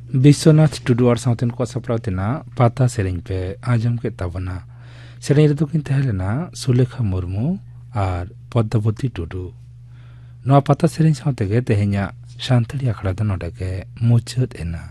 ᱵᱤᱥᱥᱚᱱᱟᱛᱷ ᱴᱩᱰᱩ ᱟᱨ ᱥᱟᱶᱛᱮᱱ ᱠᱚᱣᱟᱜ ᱥᱟᱯᱲᱟᱣ ᱛᱮᱱᱟᱜ ᱯᱟᱛᱟ ᱥᱮᱨᱮᱧ ᱯᱮ ᱟᱸᱡᱚᱢ ᱠᱮᱫ ᱛᱟᱵᱚᱱᱟ᱾ ᱥᱮᱨᱮᱧ ᱨᱮᱫᱚ ᱠᱤᱱ ᱛᱟᱦᱮᱸ ᱞᱮᱱᱟ ᱥᱩᱞᱮᱠᱷᱟ ᱢᱩᱨᱢᱩ ᱟᱨ ᱯᱚᱫᱽᱫᱟᱵᱚᱛᱤ ᱴᱩᱰᱩ᱾ ᱱᱚᱣᱟ ᱯᱟᱛᱟ ᱥᱮᱨᱮᱧ ᱥᱟᱶ ᱛᱮᱜᱮ ᱛᱮᱦᱮᱧᱟᱜ ᱥᱟᱱᱛᱟᱲᱤ ᱟᱠᱷᱲᱟ ᱫᱚ ᱱᱚᱰᱮ ᱜᱮ ᱢᱩᱪᱟᱹᱫ ᱮᱱᱟ᱾